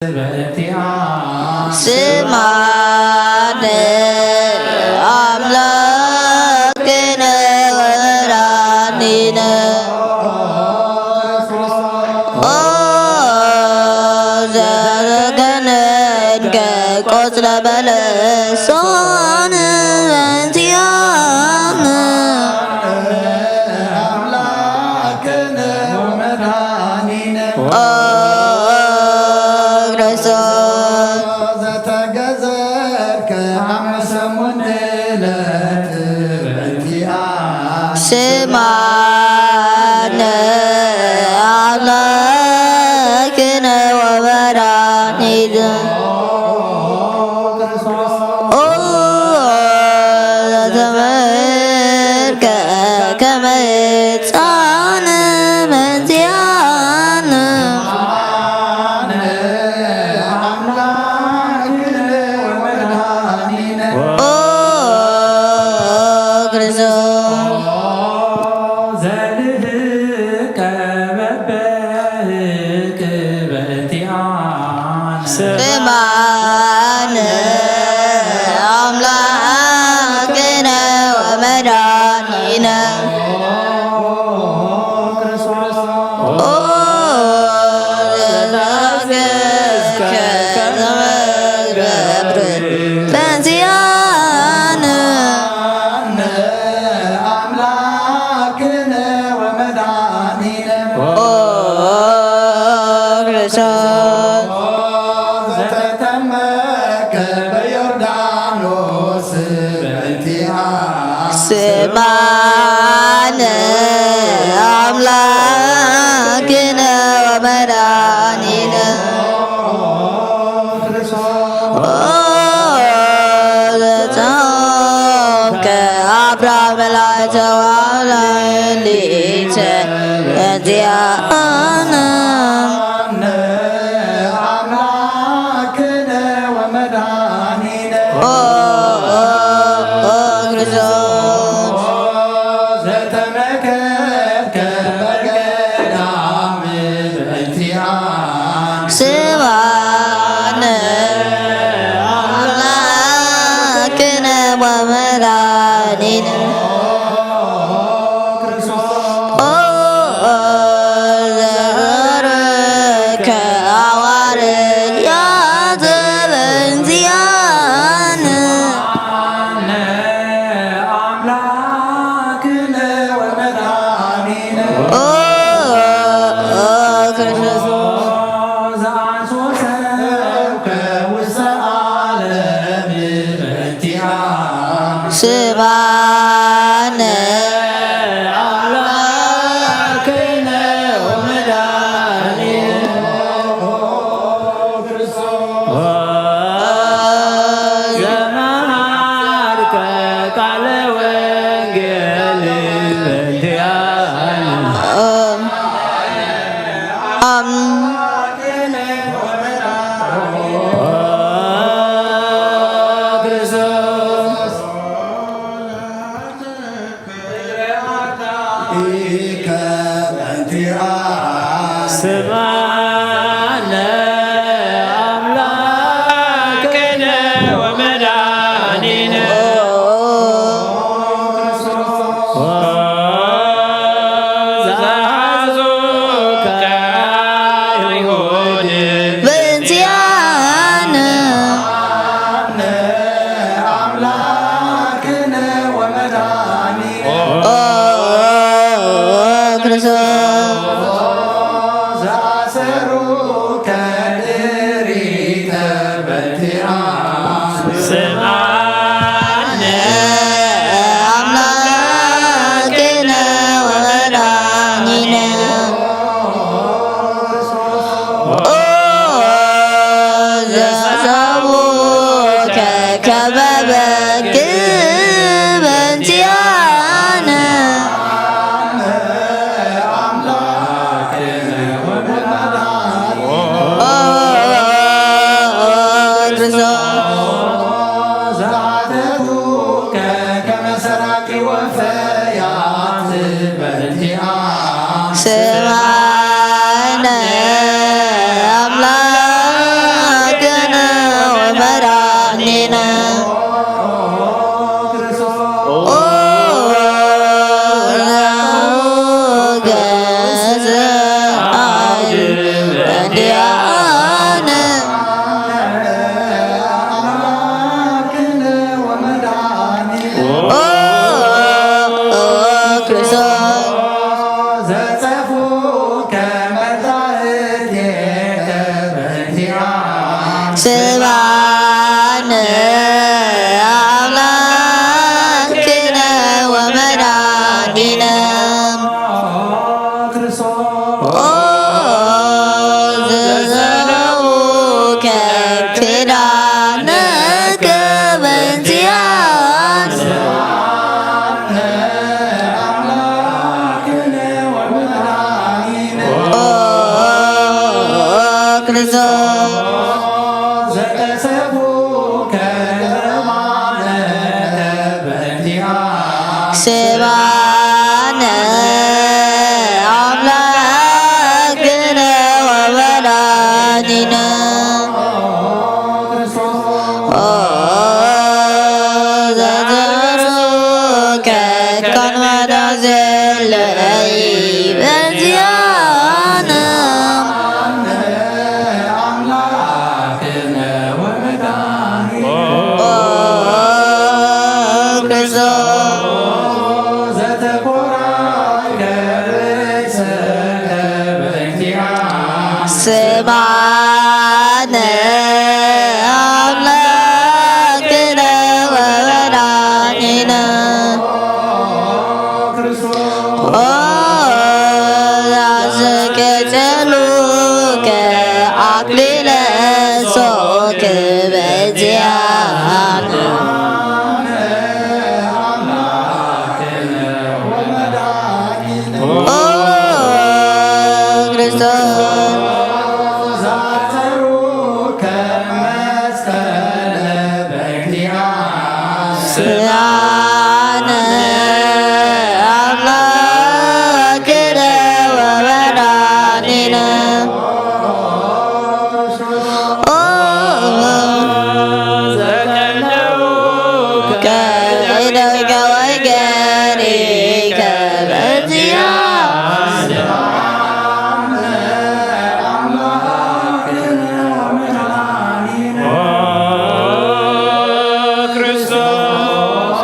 በእንቲኣ ስምዓነ ኣምላክነ ወመድኃኒነ። ኦ ዘገነንከ ቆጽለ በለሶን በእንቲኣነ። ኦ ክርስቶስ ዘተገዘርከ ኣመሰሙን ዕለት በእንቲኣ ስምዓነ ኣምላክነ ወመድኃኒነ። ኦ ዘተመልከ ከመ ሕፃን በእንቲኣነ። ኦ ክርስቶስ ዘልህቀ በበህክ በእንቲኣነ። ስምዓነ ኣምላክነ ወመድኃኒነ። ኦ ዘተገዘርከ በእንቲኣነ። ኣምላክነ ወመድኃኒነ። ኦ ክርስቶስ ዘተጠመቀ በዮርዳኖስ በእንቲኣ ስምዓነ ኣምላክነ ወመድኃኒነ። ኦ ዘተጸምከ አብርሃም ላዕተዋላ ሊተ በእንቲኣነ። አምላክነ ወመድኃኒነ። ኦ ክርስቶስ ዘተመከርከ ስብሐነ አምላክነ ወመድኃኒነ ኦ ዘዘለውከ ኪዳንከ በእንቲአነ ኦ ክርስቶስ ስብሐነ አምላክነ ወመድኃኒነ ኦ ዘዘርሱከ ከንመዳ ዘለይ በዚያነ ኦ ክርስቶስ ስብሐነ አምላክነ ወመድኃኒነ ኦ አስቀጸሉከ አክሊለ ሶክ በዚያነ ኦ ክርስቶስ ስብሐነ አምላክነ ወመድኃኒነ ኦ ዘከለውከ እደዊከ ወእገሪከ በዚያነ ኦ ክርስቶስ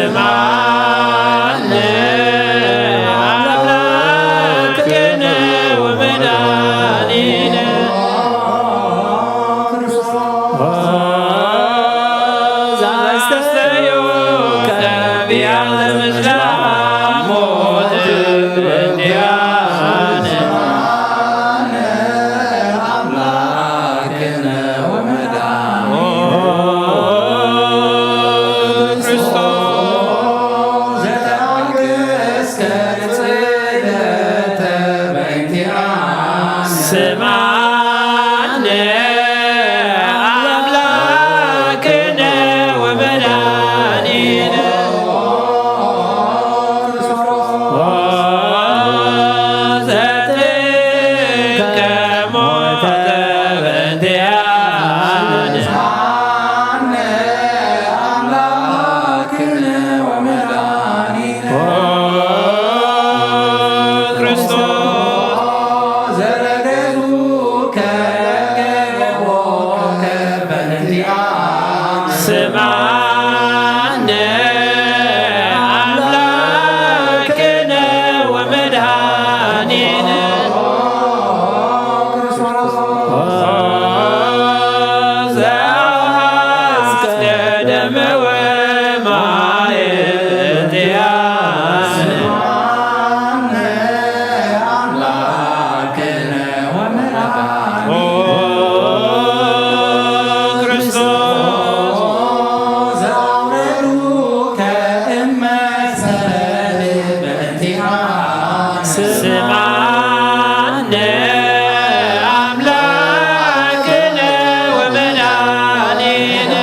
ስምዓነ አምላክነ ወመድኃኒነ ዘስተዮ ከቢያ ለምድላ ሞት እንዲያነ አምላክነ ወመድኃኒነ ኦ ክርስቶስ ዘተአገስከ ጽለተ በእንቲአነ ስምዓነ አምላክነ ወመድኃኒነ ኦ ዘትከ ሞተ በእንቲአነ ኦ ክርስቶስ ስምዓነ አምላክነ ወመድኃኒነ ዘአፍቀደ ደመ ወማየ እንቲአነ ኦ ክርስቶስ ስምዓነ አምላክነ ወመድኃኒነ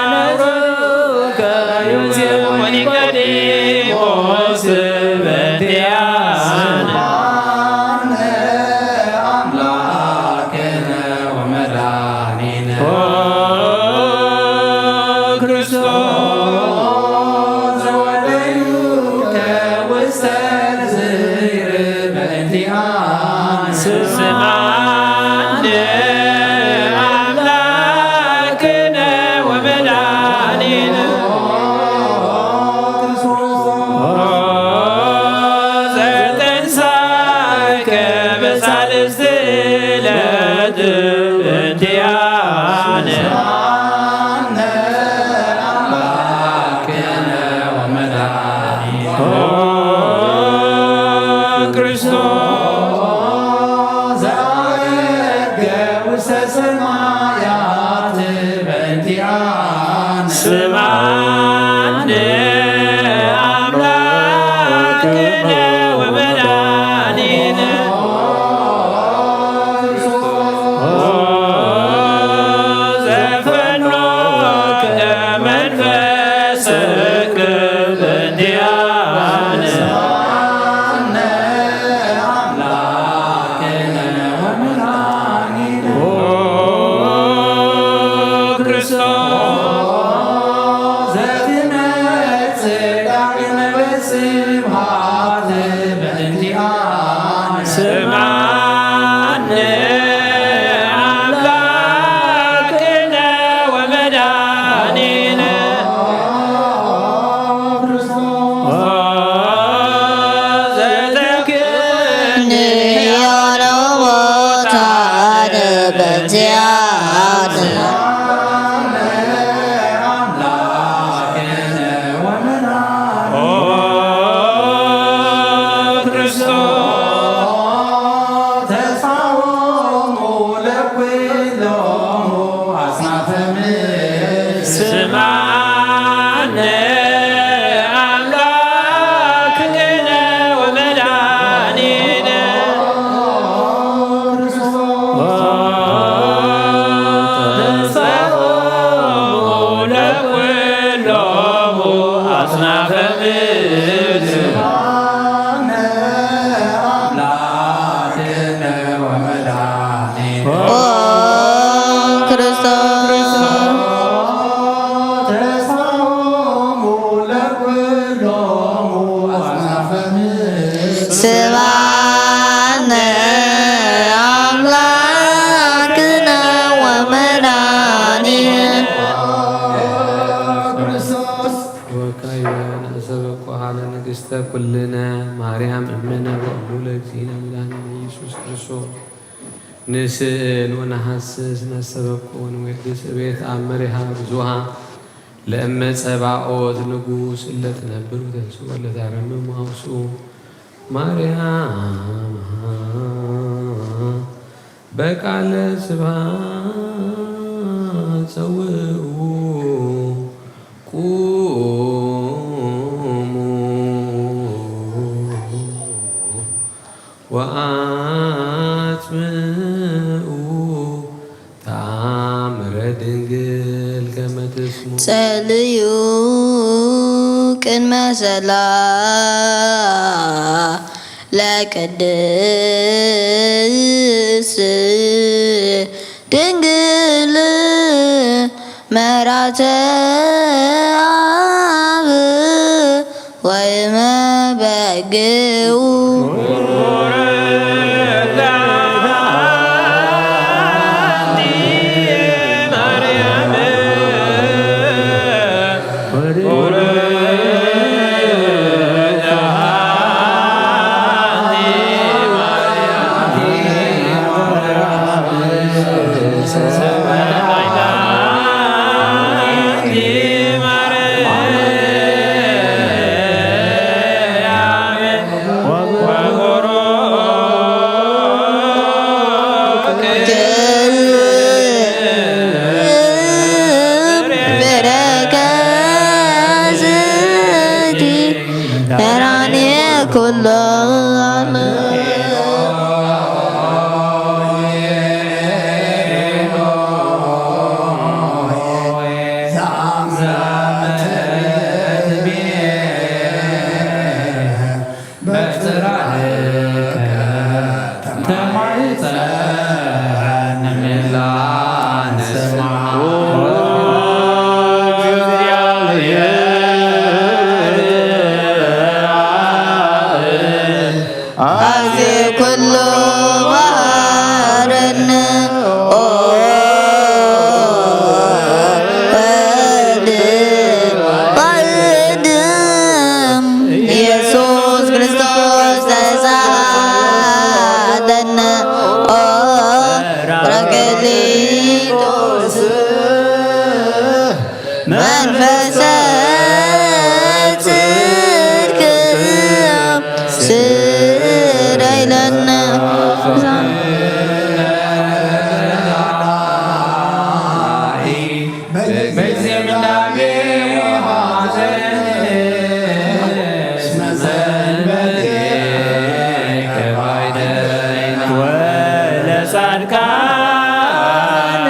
ዘተነግረከ ዮሴፍ ወኒቆዲሞስ በእንቲአነ አምላክነ ወመድኃኒነ ኦ ክርስቶስ ዘወደዩከ ውስተ ዝይር በእንቲአነ ስምዓነ አምላክነ ወመድኃኒነ ዘተንሳእከ በሳልስቲ ዕለት እንቲኣነ ክርስቶስ ዘዐረገ ውስተ ሰማያት በእንቲኣነ ስምዓነ ኣምላክነ ወመድኃኒነ ዘፈኖከ መንፈስከ በእንቲኣነ ኦ ክርስቶስ ዘትመጽእ ዳግመ በስብሐት በእንቲኣነ ስምዓነ ኣምላክነ ወመድኃኒነ ዘተክኒ ያለው ቦታ በዚያ ኦ ክርስቶስ ተስፋሆሙ ለኩሎሙ አጽናፈ ምድር ስምዓነ አምላክነ ወመድኃኒነ ተስፋሆሙ ለኩሎሙ አጽናፈ ምድር ኦ ክርስቶስ ስምዓነ አምላክነ ወመድኃኒነ ወካዕበነ ሰበኮሃ ለንግሥተ ኩልነ ማርያም እምነ ወእሙ ለእግዚእነ መድኃኒነ ኢየሱስ ክርስቶስ። ንስእል ወነሐስስ ነስተበቁ ወንወድስ እቤት አመሪሃ ብዙሃ ለእመ ጸባኦት ንጉሥ እለ ትነብር ወተንሥኡ ወለ ታረምም አውስኡ ማርያም በቃለ ስብሐት ጸውኡ ቁሙ ወአጽምዑ ተአምረ ድንግል ከመ ትስሙ። ጸልዩ ቅድመ ሰላ ለቅድስት ድንግል መራተ አብ ወይመ በግኡ ኩሎ ዓለም በሰጽድቅ ስራይ ለነ ወለጻድቃን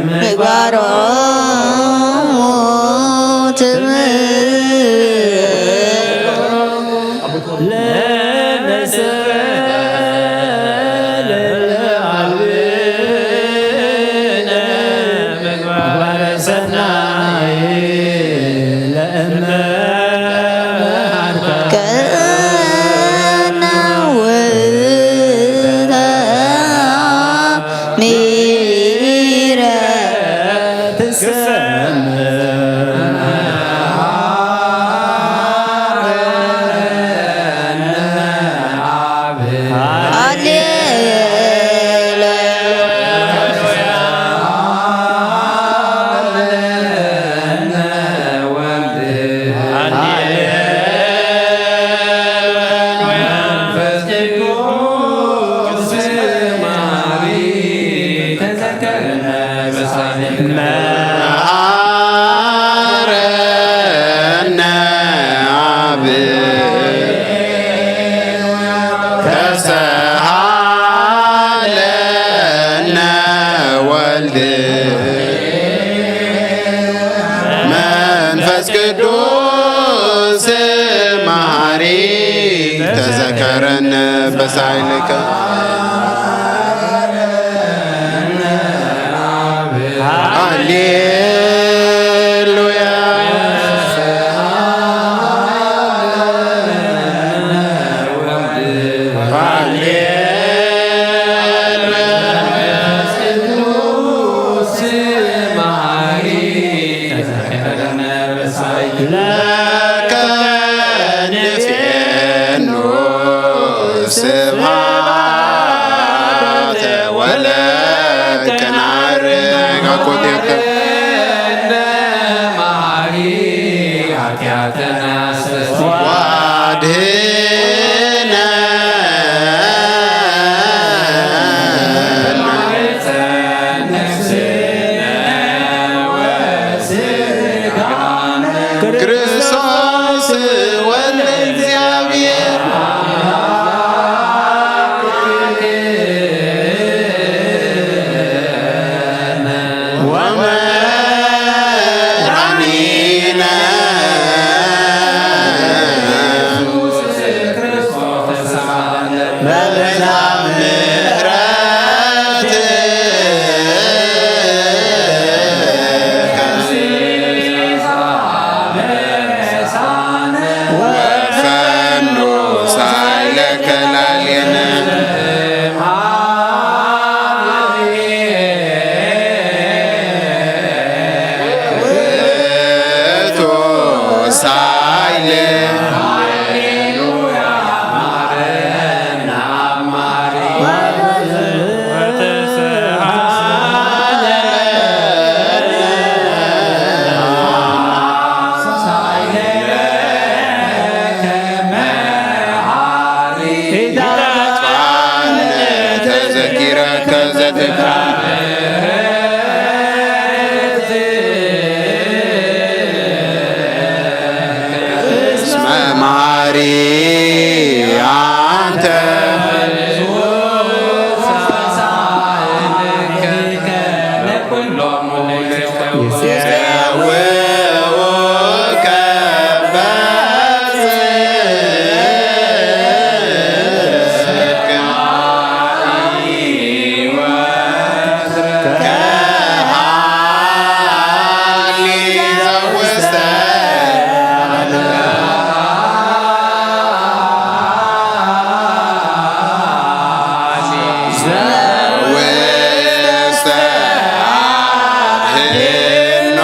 ምግባሮሙ ትምህር ለነሰለ አልብነ ምግባረ ሰናይ ለእመ ከነ ውእተ ሚረ ትሰምዕ። መሐረነ አብ ተሰሃለነ ወልድ መንፈስ ቅዱስ መሐሪ ተዘከረነ በሳይልከ። ሃሌሉያ። ለከ ንፌኑ ስብሐተ ወለከ ናርግ አኮቴከ። ክርስቶስ ወልደ እግዚአብሔር ወመድኃኒነ በብዝኃ ምሕረትከ ወፈኑ ሳይለከ ላሌነ። ውእቱ ሳይል ተዘኪረከ ዘትካ እስመ መሐሪ አንተ ይሴውከ በጽድቅ ከሃሊ ዘውስተ ዘውስተ ሄኖ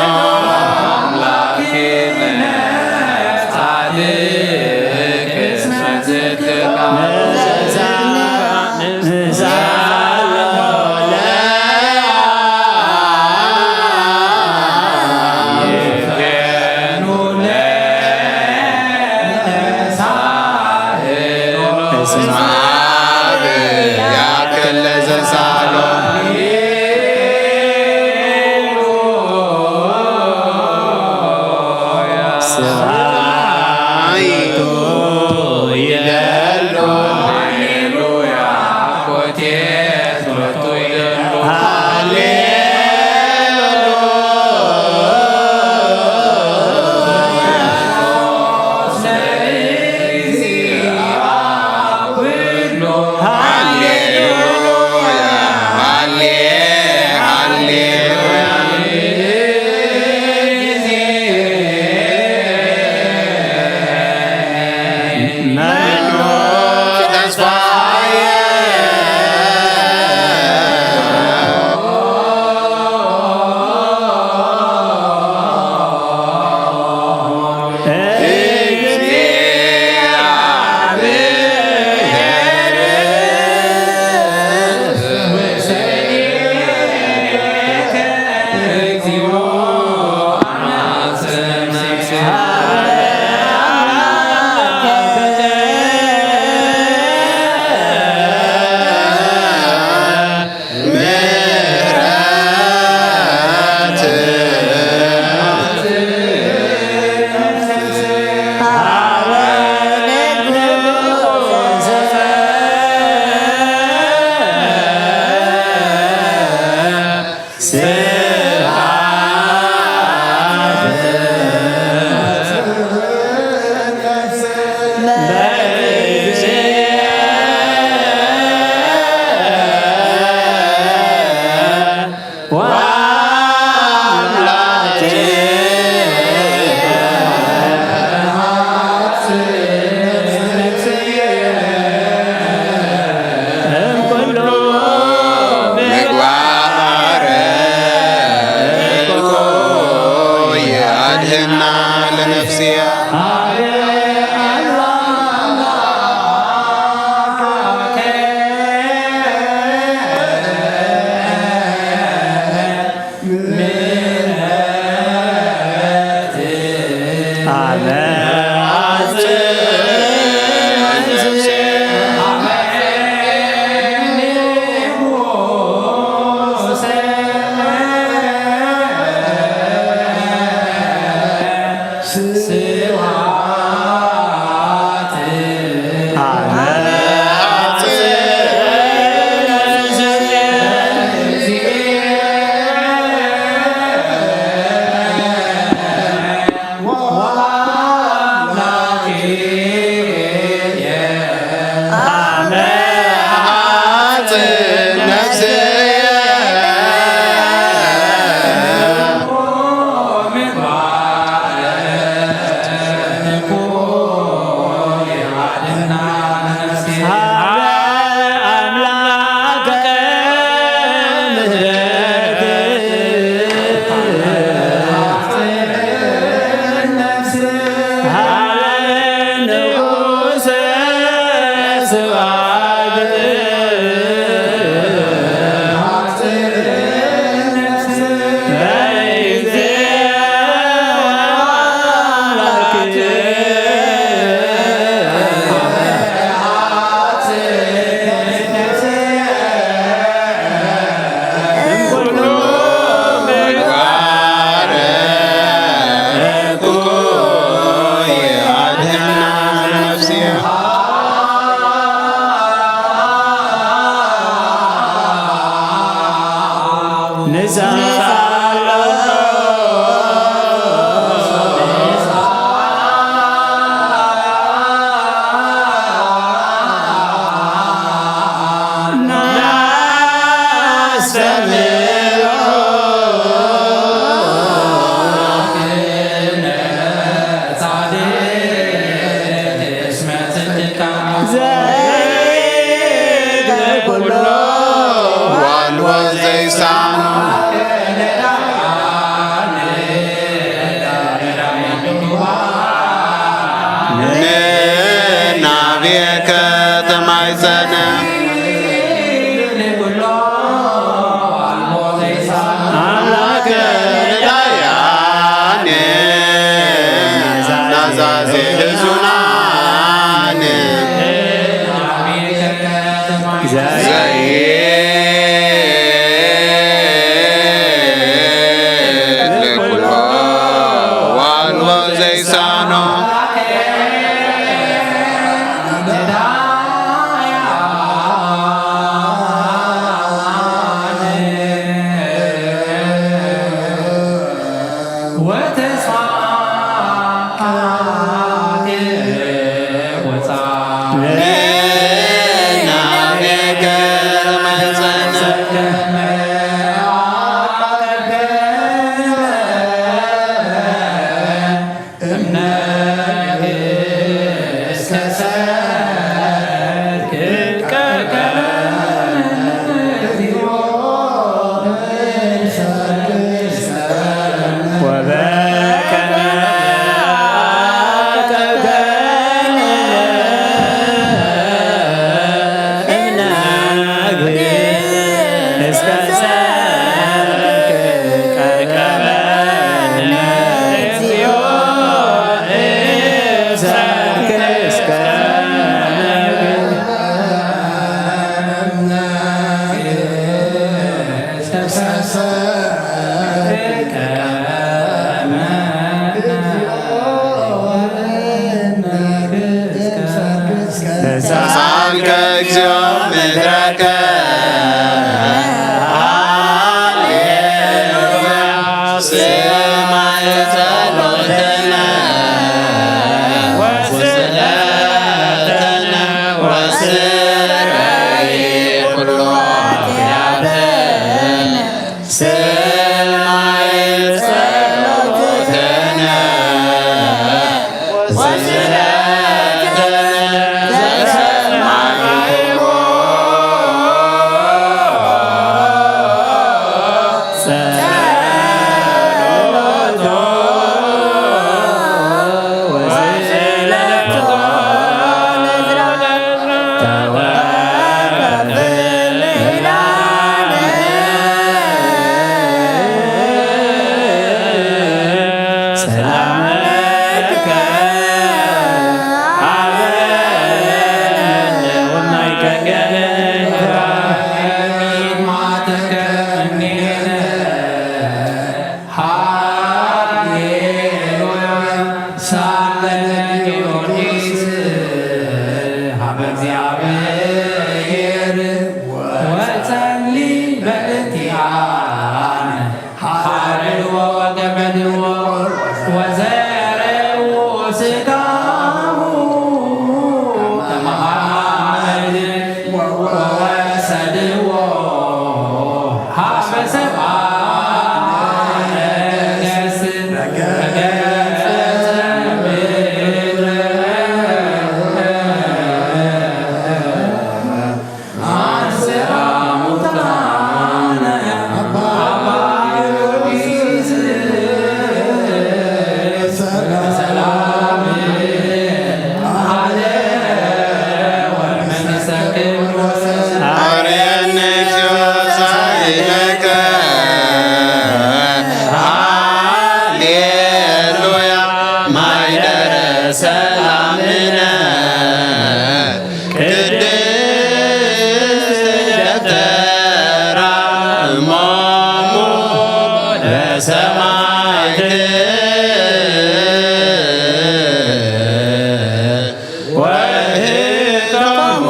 ወህቶሙ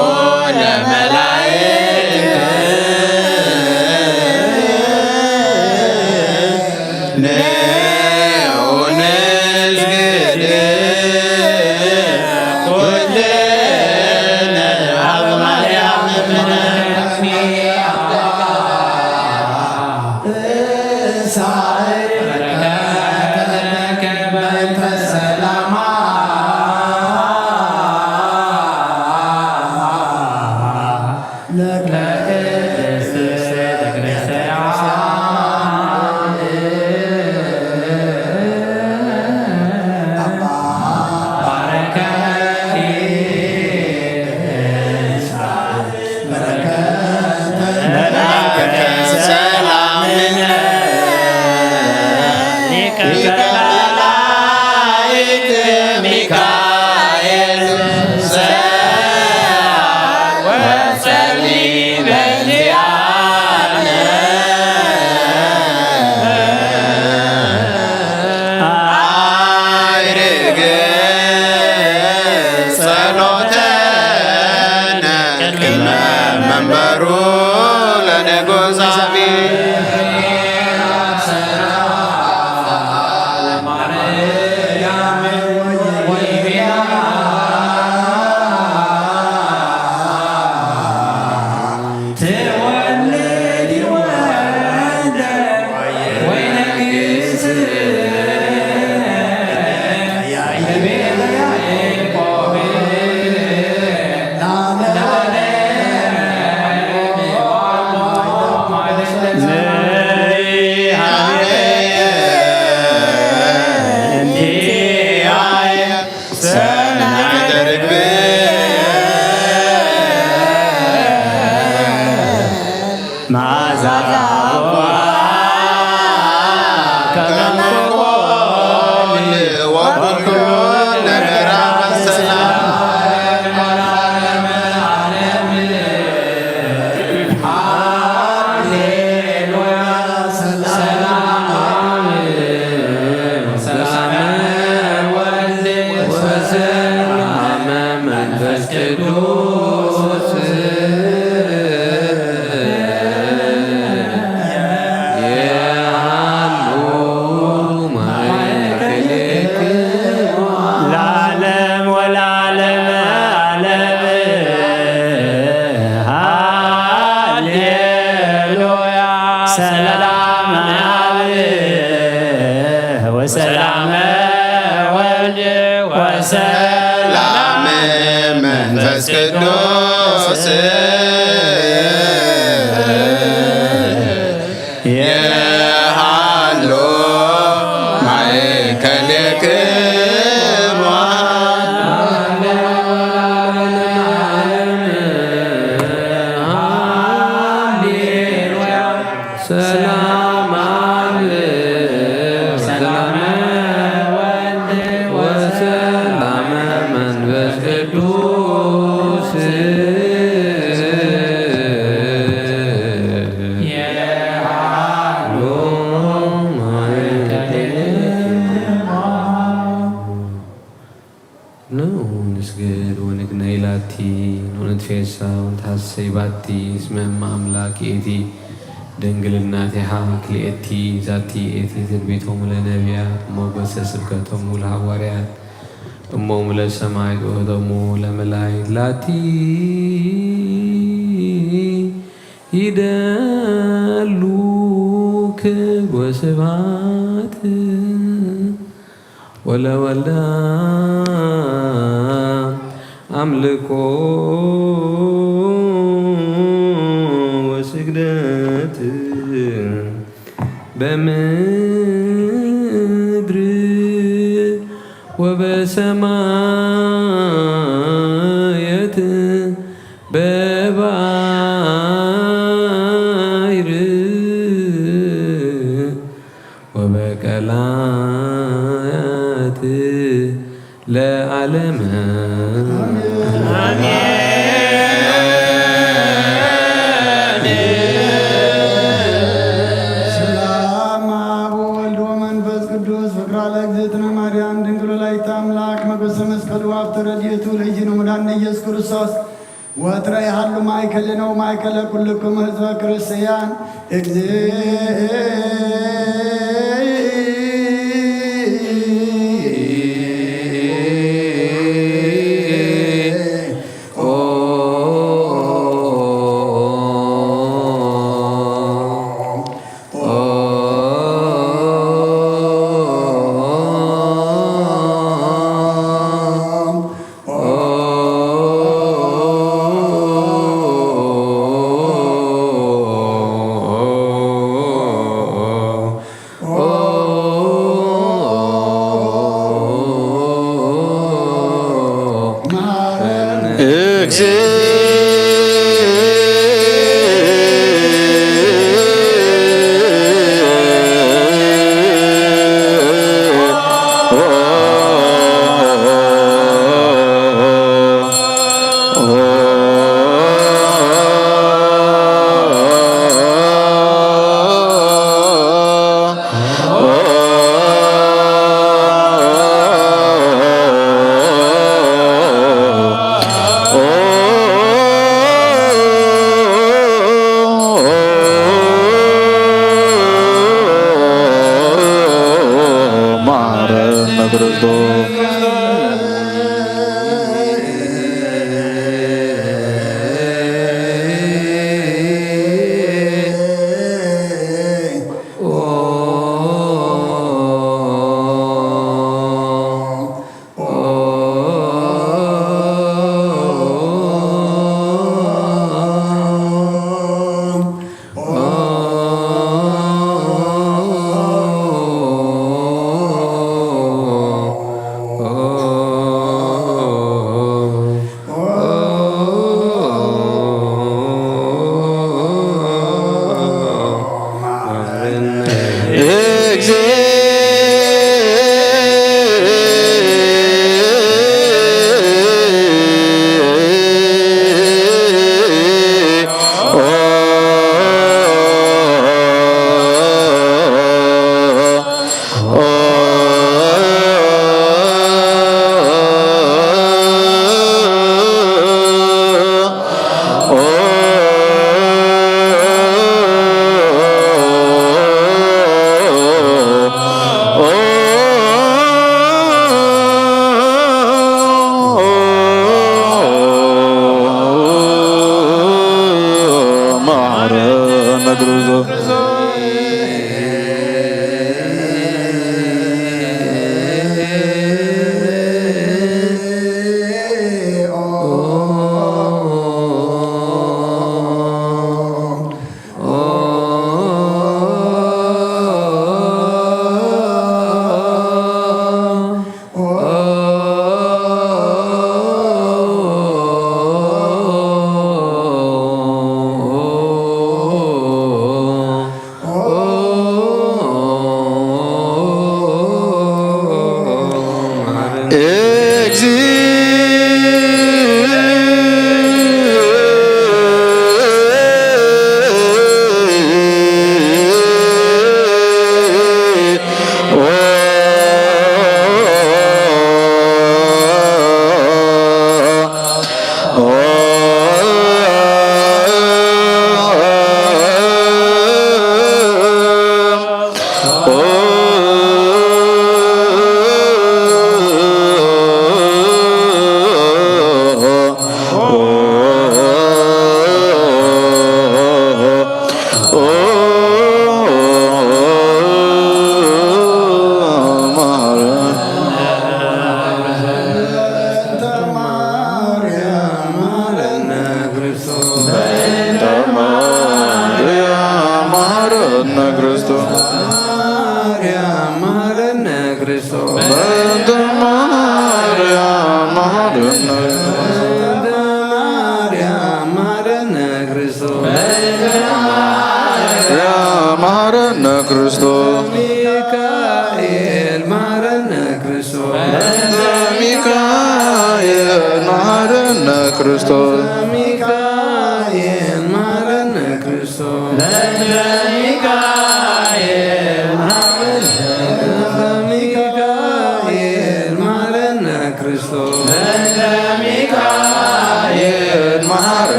ለመላእክት ንዑ ንስግድ ኩልነ ኣብ ማርያም እምነ። ጸሎተነ ቅድመ መንበሩ ለንጉሳዊ ንስግድ ወንግነይ ላቲ፣ ንትፌሳ ወንትሐሰይ ባቲ፣ እስመ እመ አምላክ ይእቲ፣ ድንግል እናቲሃ ክልኤቲ ዛቲ ይእቲ ትንቢቶሙ ለነቢያት፣ ሞገሰ ስብከቶሙ ለሐዋርያት፣ እሞሙ ለሰማዕት ውእቶሙ ለመላእክት ላቲ ይደሉ ክብር ወስብሐት ወለወልዳ አምልኮ ወስግደት በምድር ወበሰማያት በባሕር ወበቀላያት ለዓለመ አሜን። ሰላም አብ ወወልድ ወመንፈስ ቅዱስ። ፍቅራ ለእግዝእትነ ማርያም ድንግል ወላዲተ አምላክ መጎሰ መስቀሉ ሀብተ ረድኤቱ ለይእቲ ንሙዳን ኢየሱስ ክርስቶስ ወትረ ይሃሉ ማእከልነ ወማእከለ ኩልክሙ ህዝበ ክርስቲያን።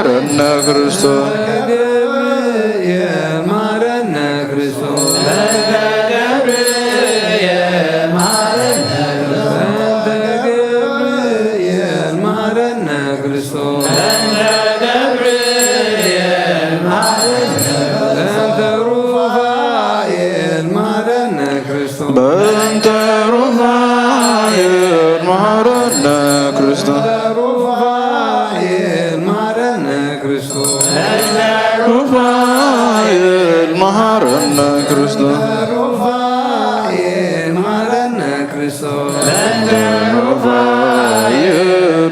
መሐረነ ክርስቶስ። ገብርኤል መሐረነ ክርስቶስ። ገብርኤል መሐረነ ክርስቶስ። ገብርኤል መሐረነ ክርስቶስ። ገብርኤል መሐረነ። በእንተ ሩፋኤል መሐረነ ክርስቶስ። በእንተ ሩፋኤል መሐረነ ክርስቶስ። ሩፋኤል መሐረነ ክርስቶስ። ሩፋኤል መሐረነ ክርስቶስ። ሩፋኤል መሐረነ ክርስቶስ። ሩፋኤል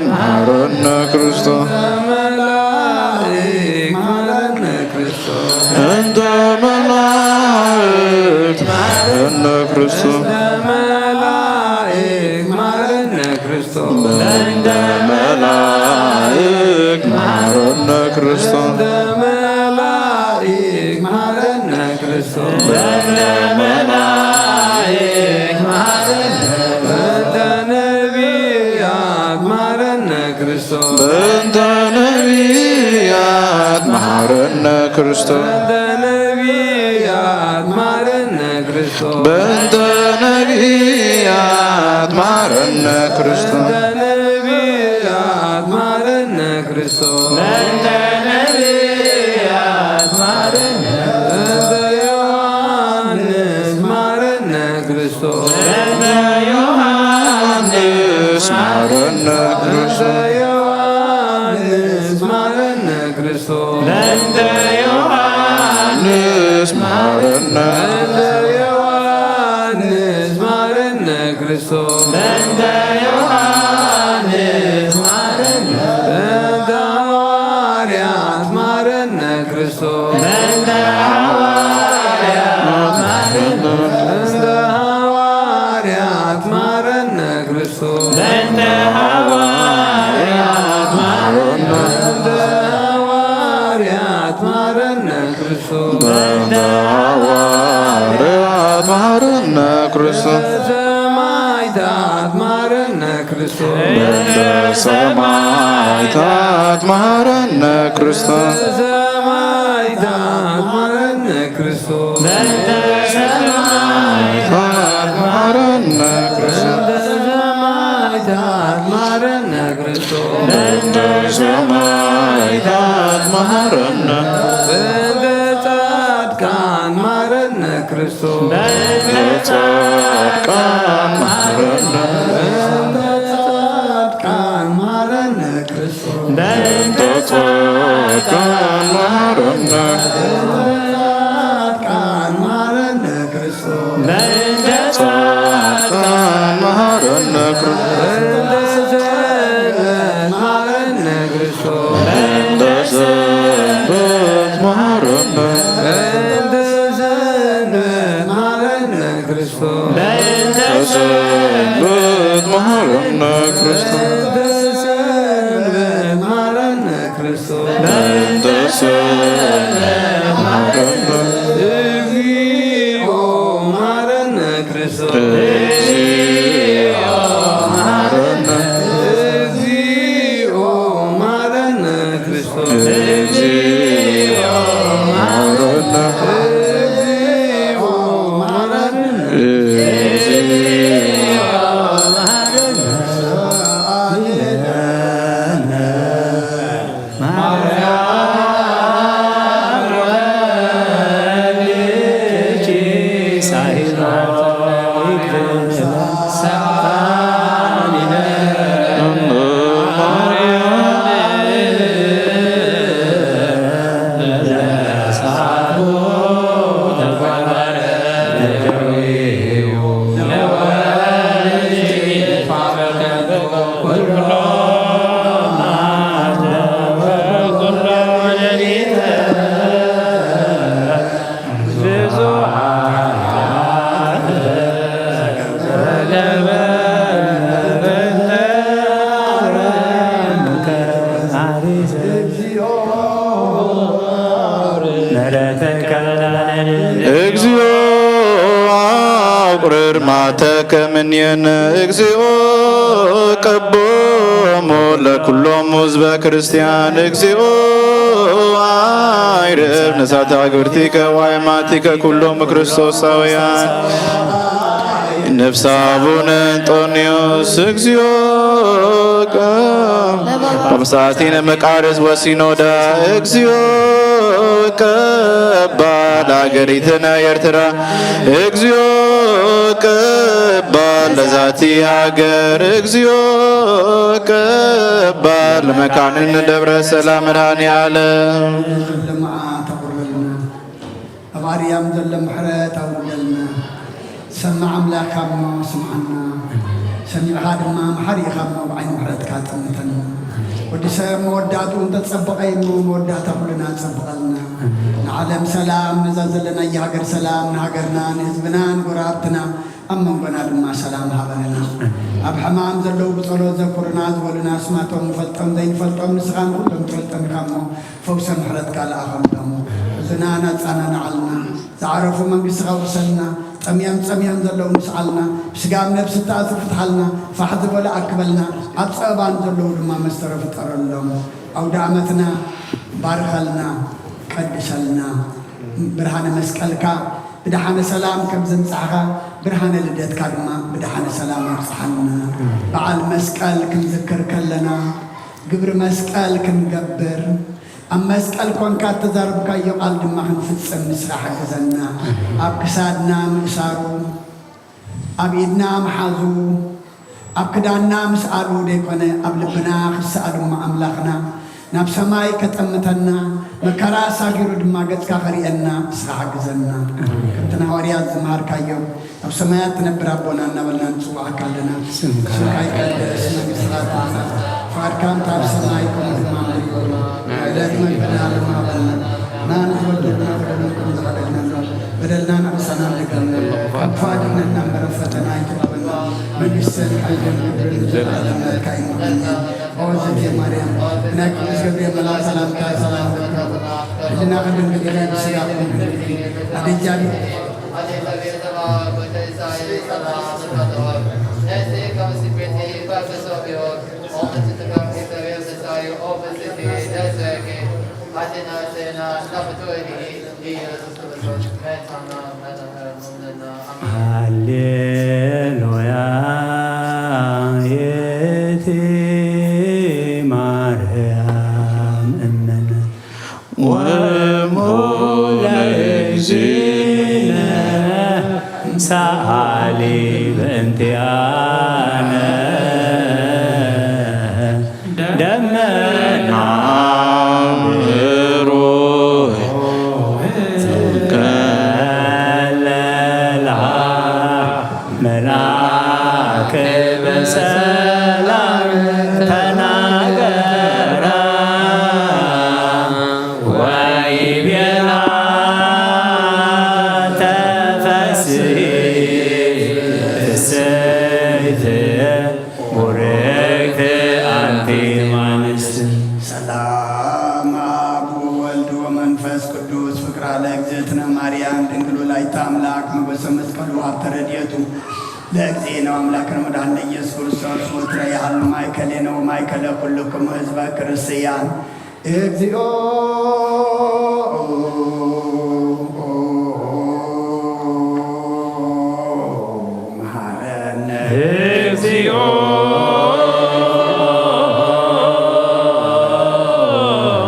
መሐረነ ክርስቶስ። መላእክት መሐረነ ክርስቶስ። እንተ መላእክት መሐረነ ክርስቶስ። መላእክት መሐረነ ክርስቶስ። በእንተ መላእክት መሐረነ ክርስቶስ። በእንተ መላእክት መሐረነ ክርስቶስ። በእንተ መላእክት መሐረነ። በእንተ ነቢያት መሐረነ ክርስቶስ። በእንተ ነቢያት መሐረነ ክርስቶስ። በእንተ ነቢያት መሐረነ ክርስቶስ። በእንተ ነቢያት መሐረነ ክርስቶስ። በእንተ ነቢያት መሐረነ ክርስቶስ። በእንተ ነቢያት መሐረነ። በእንተ ዮሐንስ መሐረነ ክርስቶስ። በእንተ ዮሐንስ መሐረነ ክርስቶስ። በእንተ ዮሐንስ መሐረነ ክርስቶስ። በእንተ ዮሐንስ መሐረነ። በእንተ ዮሐንስ መሐረነ ክርስቶስ። በእንተ ዮሐንስ መሐረነ። በእንተ ሐዋርያት መሐረነ ክርስቶስ። በእንተ ሐዋርያት መሐረነ። በእንተ ሐዋርያት መሐረነ ክርስቶስ። በእንተ ሐዋርያት መሐረነ። በእንተ ሐዋርያት መሐረነ ክርስቶስ። በእንተ ሐዋርያት መሐረነ ክርስቶስ። በእንተ ሰማዕታት መሐረነ ክርስቶስ። በእንተ ሰማዕታት መሐረነ ክርስቶስ። በእንተ ሰማዕታት መሐረነ ክርስቶስ። በእንተ ሰማዕታት መሐረነ ክርስቶስ። በእንተ ሰማዕታት መሐረነ ክርስቶስ። በእንተ ሰማዕታት መሐረነ። በእንተ ጻድቃን መሐረነ ክርስቶስ። በእንተ ጻድቃን መሐረነ። በእንተ ጻድቃን መሐረነ ክርስቶስ። በእንተ ጻድቃን መሐረነ። በእንተ ጻድቃን መሐረነ ክርስቶስ። በእንተ ጻድቃን መሐረነ ክርስቶስ። በእንተ ሰንበት መሐረነ ክርስቶስ። በእንተ ሰንበት መሐረነ። በእንተ ሰንበት መሐረነ ክርስቶስ። በእንተ ሰንበት መሐረነ ክርስቶስ። በእንተ ሰንበት መሐረነ ክርስቶስ። በእንተ ሰንበት መሐረነ። እግዚኦ መሐረነ ክርስቶስ። እግዚኦ መሐረነ። እግዚኦ መሐረነ ክርስቶስ። እግዚኦ መሐረነ። እግዚኦ መሐረነ። እግዚኦ መሐረነ። እግዚኦ አቁርር ተከምንየነ እግዚኦ ቀቦሙ ለኩሎም ህዝበ ክርስቲያን እግዚኦ አይረብ ነሳታ ግብርቲከ ዋይማቲከ ኩሎም ክርስቶሳውያን ነፍስ አቡነ እንጦንዮስ እግዚኦ ቀቦሙ መቃርስ ወሲኖዳ እግዚኦ ቀባ ለሀገሪትነ ኤርትራ እግዚኦ ቀባ ለዛቲ ሀገር እግዚኦ ቀባ ለመካንን ደብረ ሰላም መድኃኔ ዓለም። ልምዓት ኣቑርበልና። ኣብ ኣርያም ዘሎ ምሕረት ኣውርደልና። ሰማዕ ኣምላኽ እሞ ስምዓና። ሰሚዕኻ ድማ መሓሪ ኢኻ እሞ ብዓይኒ ምሕረትካ ጠምተና። ወዲ ሰብ መወዳእትኡ እንተጸበቐ እሞ መወዳእታ ኩልና ጸብቐልና። ንዓለም ሰላም፣ ነዛ ዘለናያ ሃገር ሰላም፣ ንሃገርና፣ ንህዝብና፣ ንጎረባብትና፣ ኣብ መንጎና ድማ ሰላም ሃበና። ኣብ ሕማም ዘለዉ ብጸሎት ዘኩርና ዝበሉና ኣስማቶም ንፈልጦም ዘይንፈልጦም ንስኻ ንኹሎም ትፈልጦም ኢኻ እሞ ፈውሰ ምሕረትካ ለኣኸሎም። ሕዝና ናጻና ንዓልና። ዝዓረፉ መንግስትኻ ውርሰልና። ጠምዮም ጸምዮም ዘለዉ ንስዓልና። ብስጋ ኣብ ነብሲ እተኣስሩ ፍትሓልና። ፋሕ ዝበሉ ኣክበልና። ኣብ ጸበባ ንዘለዉ ድማ መስተረ ፍጠረሎም። ኣውደ ዓመትና ባርኸልና፣ ቀድሰልና። ብርሃነ መስቀልካ ብደሓነ ሰላም ከም ዘምጻእኻ ብርሃነ ልደትካ ድማ ብደሓነ ሰላም ኣብጽሓና። በዓል መስቀል ክንዝክር ከለና ግብሪ መስቀል ክንገብር ኣብ መስቀል ኮንካ እተዛረብካዮ ቃል ድማ ክንፍጽም ንስኻ ሓግዘና። ኣብ ክሳድና ምእሳሩ፣ ኣብ ኢድና ምሓዙ፣ ኣብ ክዳንና ምስኣሉ ደይኮነ ኣብ ልብና ክሰኣል እሞ ኣምላኽና ናብ ሰማይ ከጠምተና፣ መከራ ኣሳጊሩ ድማ ገጽካ ከርእየና ንስኻ ሓግዘና። ከምቲ ንሃዋርያት ዝመሃርካዮም ኣብ ሰማያት ትነብር ኣቦና እናበልና ንጽውዓካ ኣለና። ስምካ ስምካ ይቀደስ፣ መንግስትኻ ትምጻእ፣ ፍቓድካ እንተ ኣብ ሰማይ ከምኡ ድማ ኣብ ምድሪ ይኹን። ዕለት መግብና ሎሚ ሃበና፣ ንሕና ንበድለና በደልና ከም ዝሓደግናሎም በደልና ንዕሰና ንደግም። ካብ ክፉእ ኣድሕነና እምበር ኣብ ፈተና ኣይተእትወና። መንግስትን ሓይልን ክብርን ንዘለኣለም ናትካ እዩ። ኣሜን። ኦ እግዝእትየ ማርያም፣ ብናይ ቅዱስ ገብርኤል መልኣክ ሰላምታ ሰላም እልካ። ሕልናኺ ድንግል ኢኺ፣ ብስጋኺ እውን ድንግል ኢኺ። ኣደ እግዚኣብሔር ሃሌሉያ። የቲ ማርያም እምነ ወእሙ ለእግዚእነ ሰአሊ በእንቲአነ። ደመና ብሩህ ትከለላ መልአክ በሰላም ተናገራ ወይቤላ ተፈስሒ ፍስሕቲ ቡርክት ኣንቲ እም ኣንስት። ሰላም አብ ወወልድ ወመንፈስ ቅዱስ ፍቅራ ለእግዝእትነ ማርያም ድንግል ወላዲተ አምላክ ሞገሰ መስቀሉ ሀብተ ረድኤቱ ለእግዚእነ ወአምላክነ መድኃኒነ ኢየሱስ ክርስቶስ ወትረ ያህሉ ማእከሌነ ወማእከለ ኩልክሙ ህዝበ ክርስቲያን። እግዚኦ መሐረነ። እግዚኦ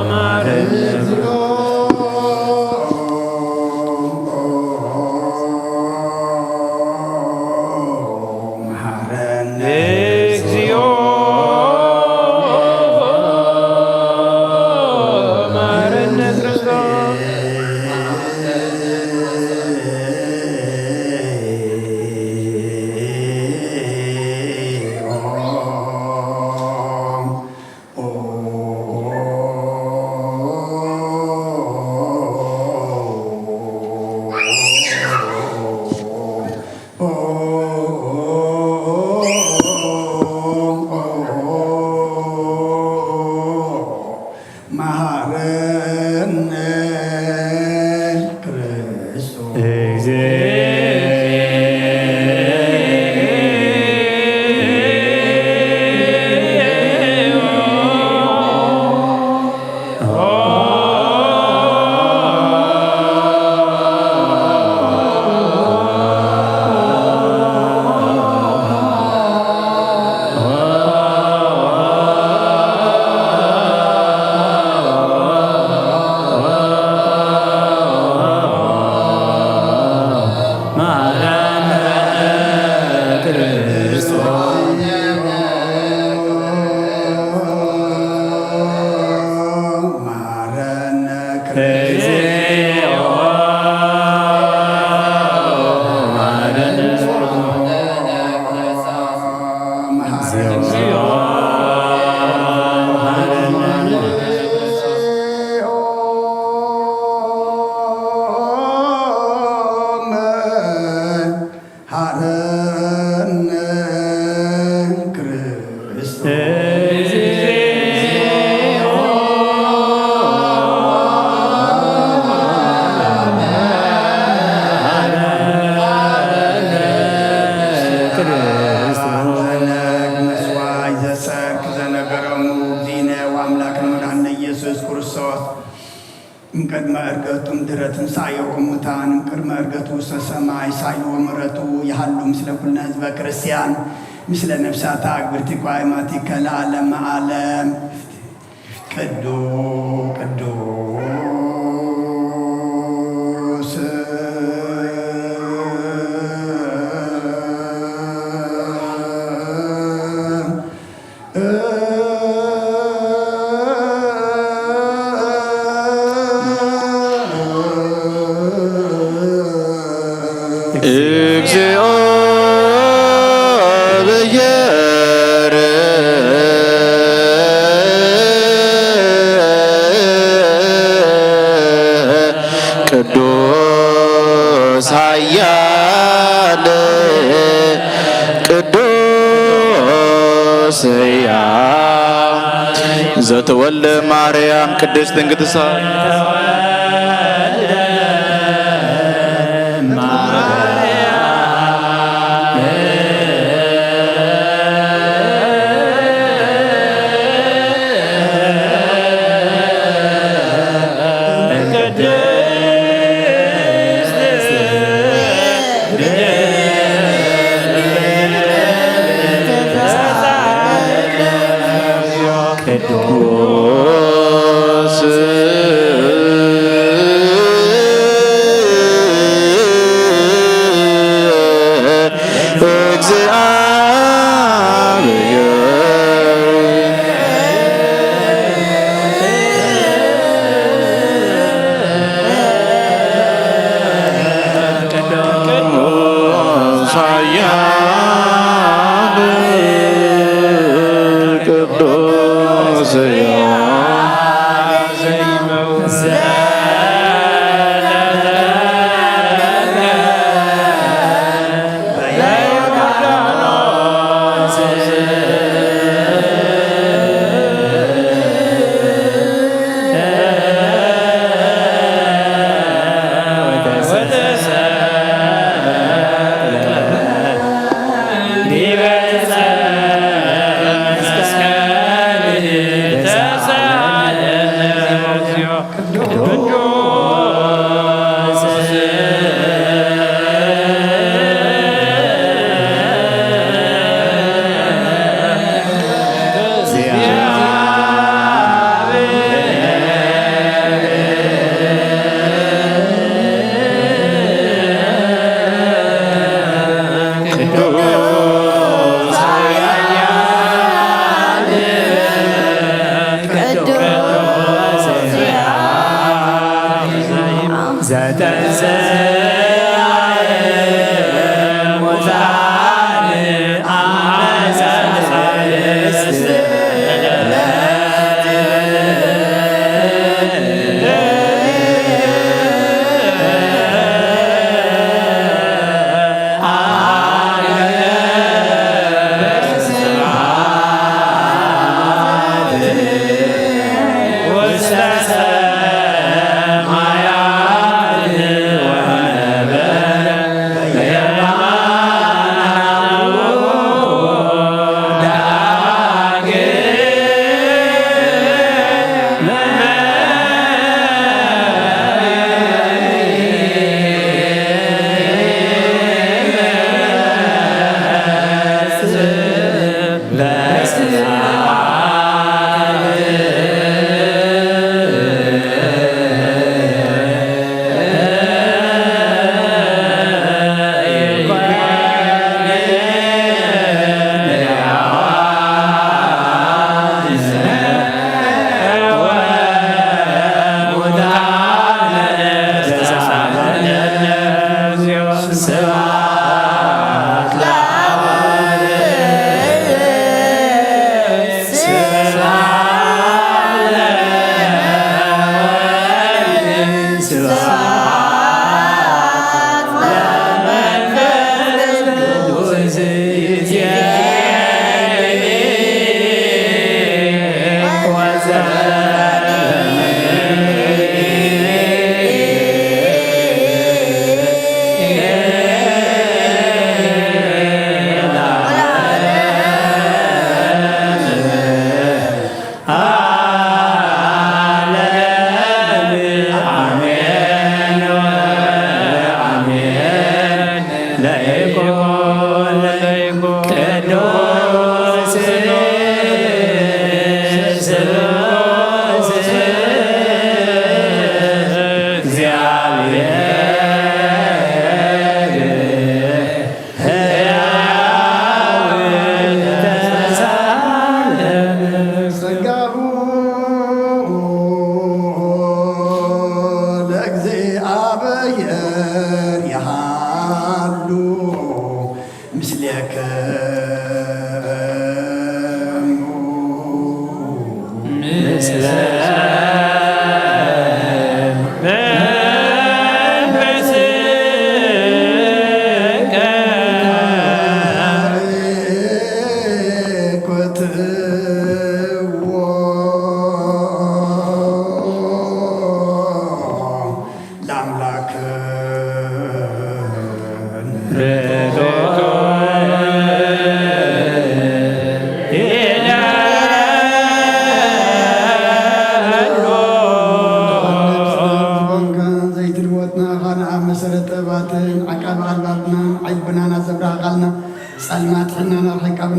መሐረነ። እግዚኦ መሐረነ። እግዚኦ መሐረነ ክርስቶስ። መሐረነ ክርስቶስ። እግዚኦ መሐረነ። መሐረነ ክርስቶስ። ፈለግ መስዋዕት ዘሰርክ ዘነገረሙ እግዚእነ ወአምላክነ ወመድኃኒነ ኢየሱስ ክርስቶስ። እምቅድመ ዕርገቱ እምድረ ትንሳኤሁ እሙታን፣ እምቅድመ ዕርገቱ ውስተ ሰማይ ሳይል ወምሕረቱ ይሃሉ ምስለ ኩልነ ህዝበ ክርስቲያን፣ ምስለ ነፍሳተ አግብርቲከ ወአእማቲከ ለዓለመ ዓለም። ቅዱ-፣ ቅዱስ እግዚኦ ብሔር ቅዱስ ኃያል ቅዱስ ሕያው ዘተወልደ ማርያም ቅድስት ድንግል ትሳ ቅዱስ እግዚአብሔር ቅዱስ ኃያል ቅዱስ ሕያው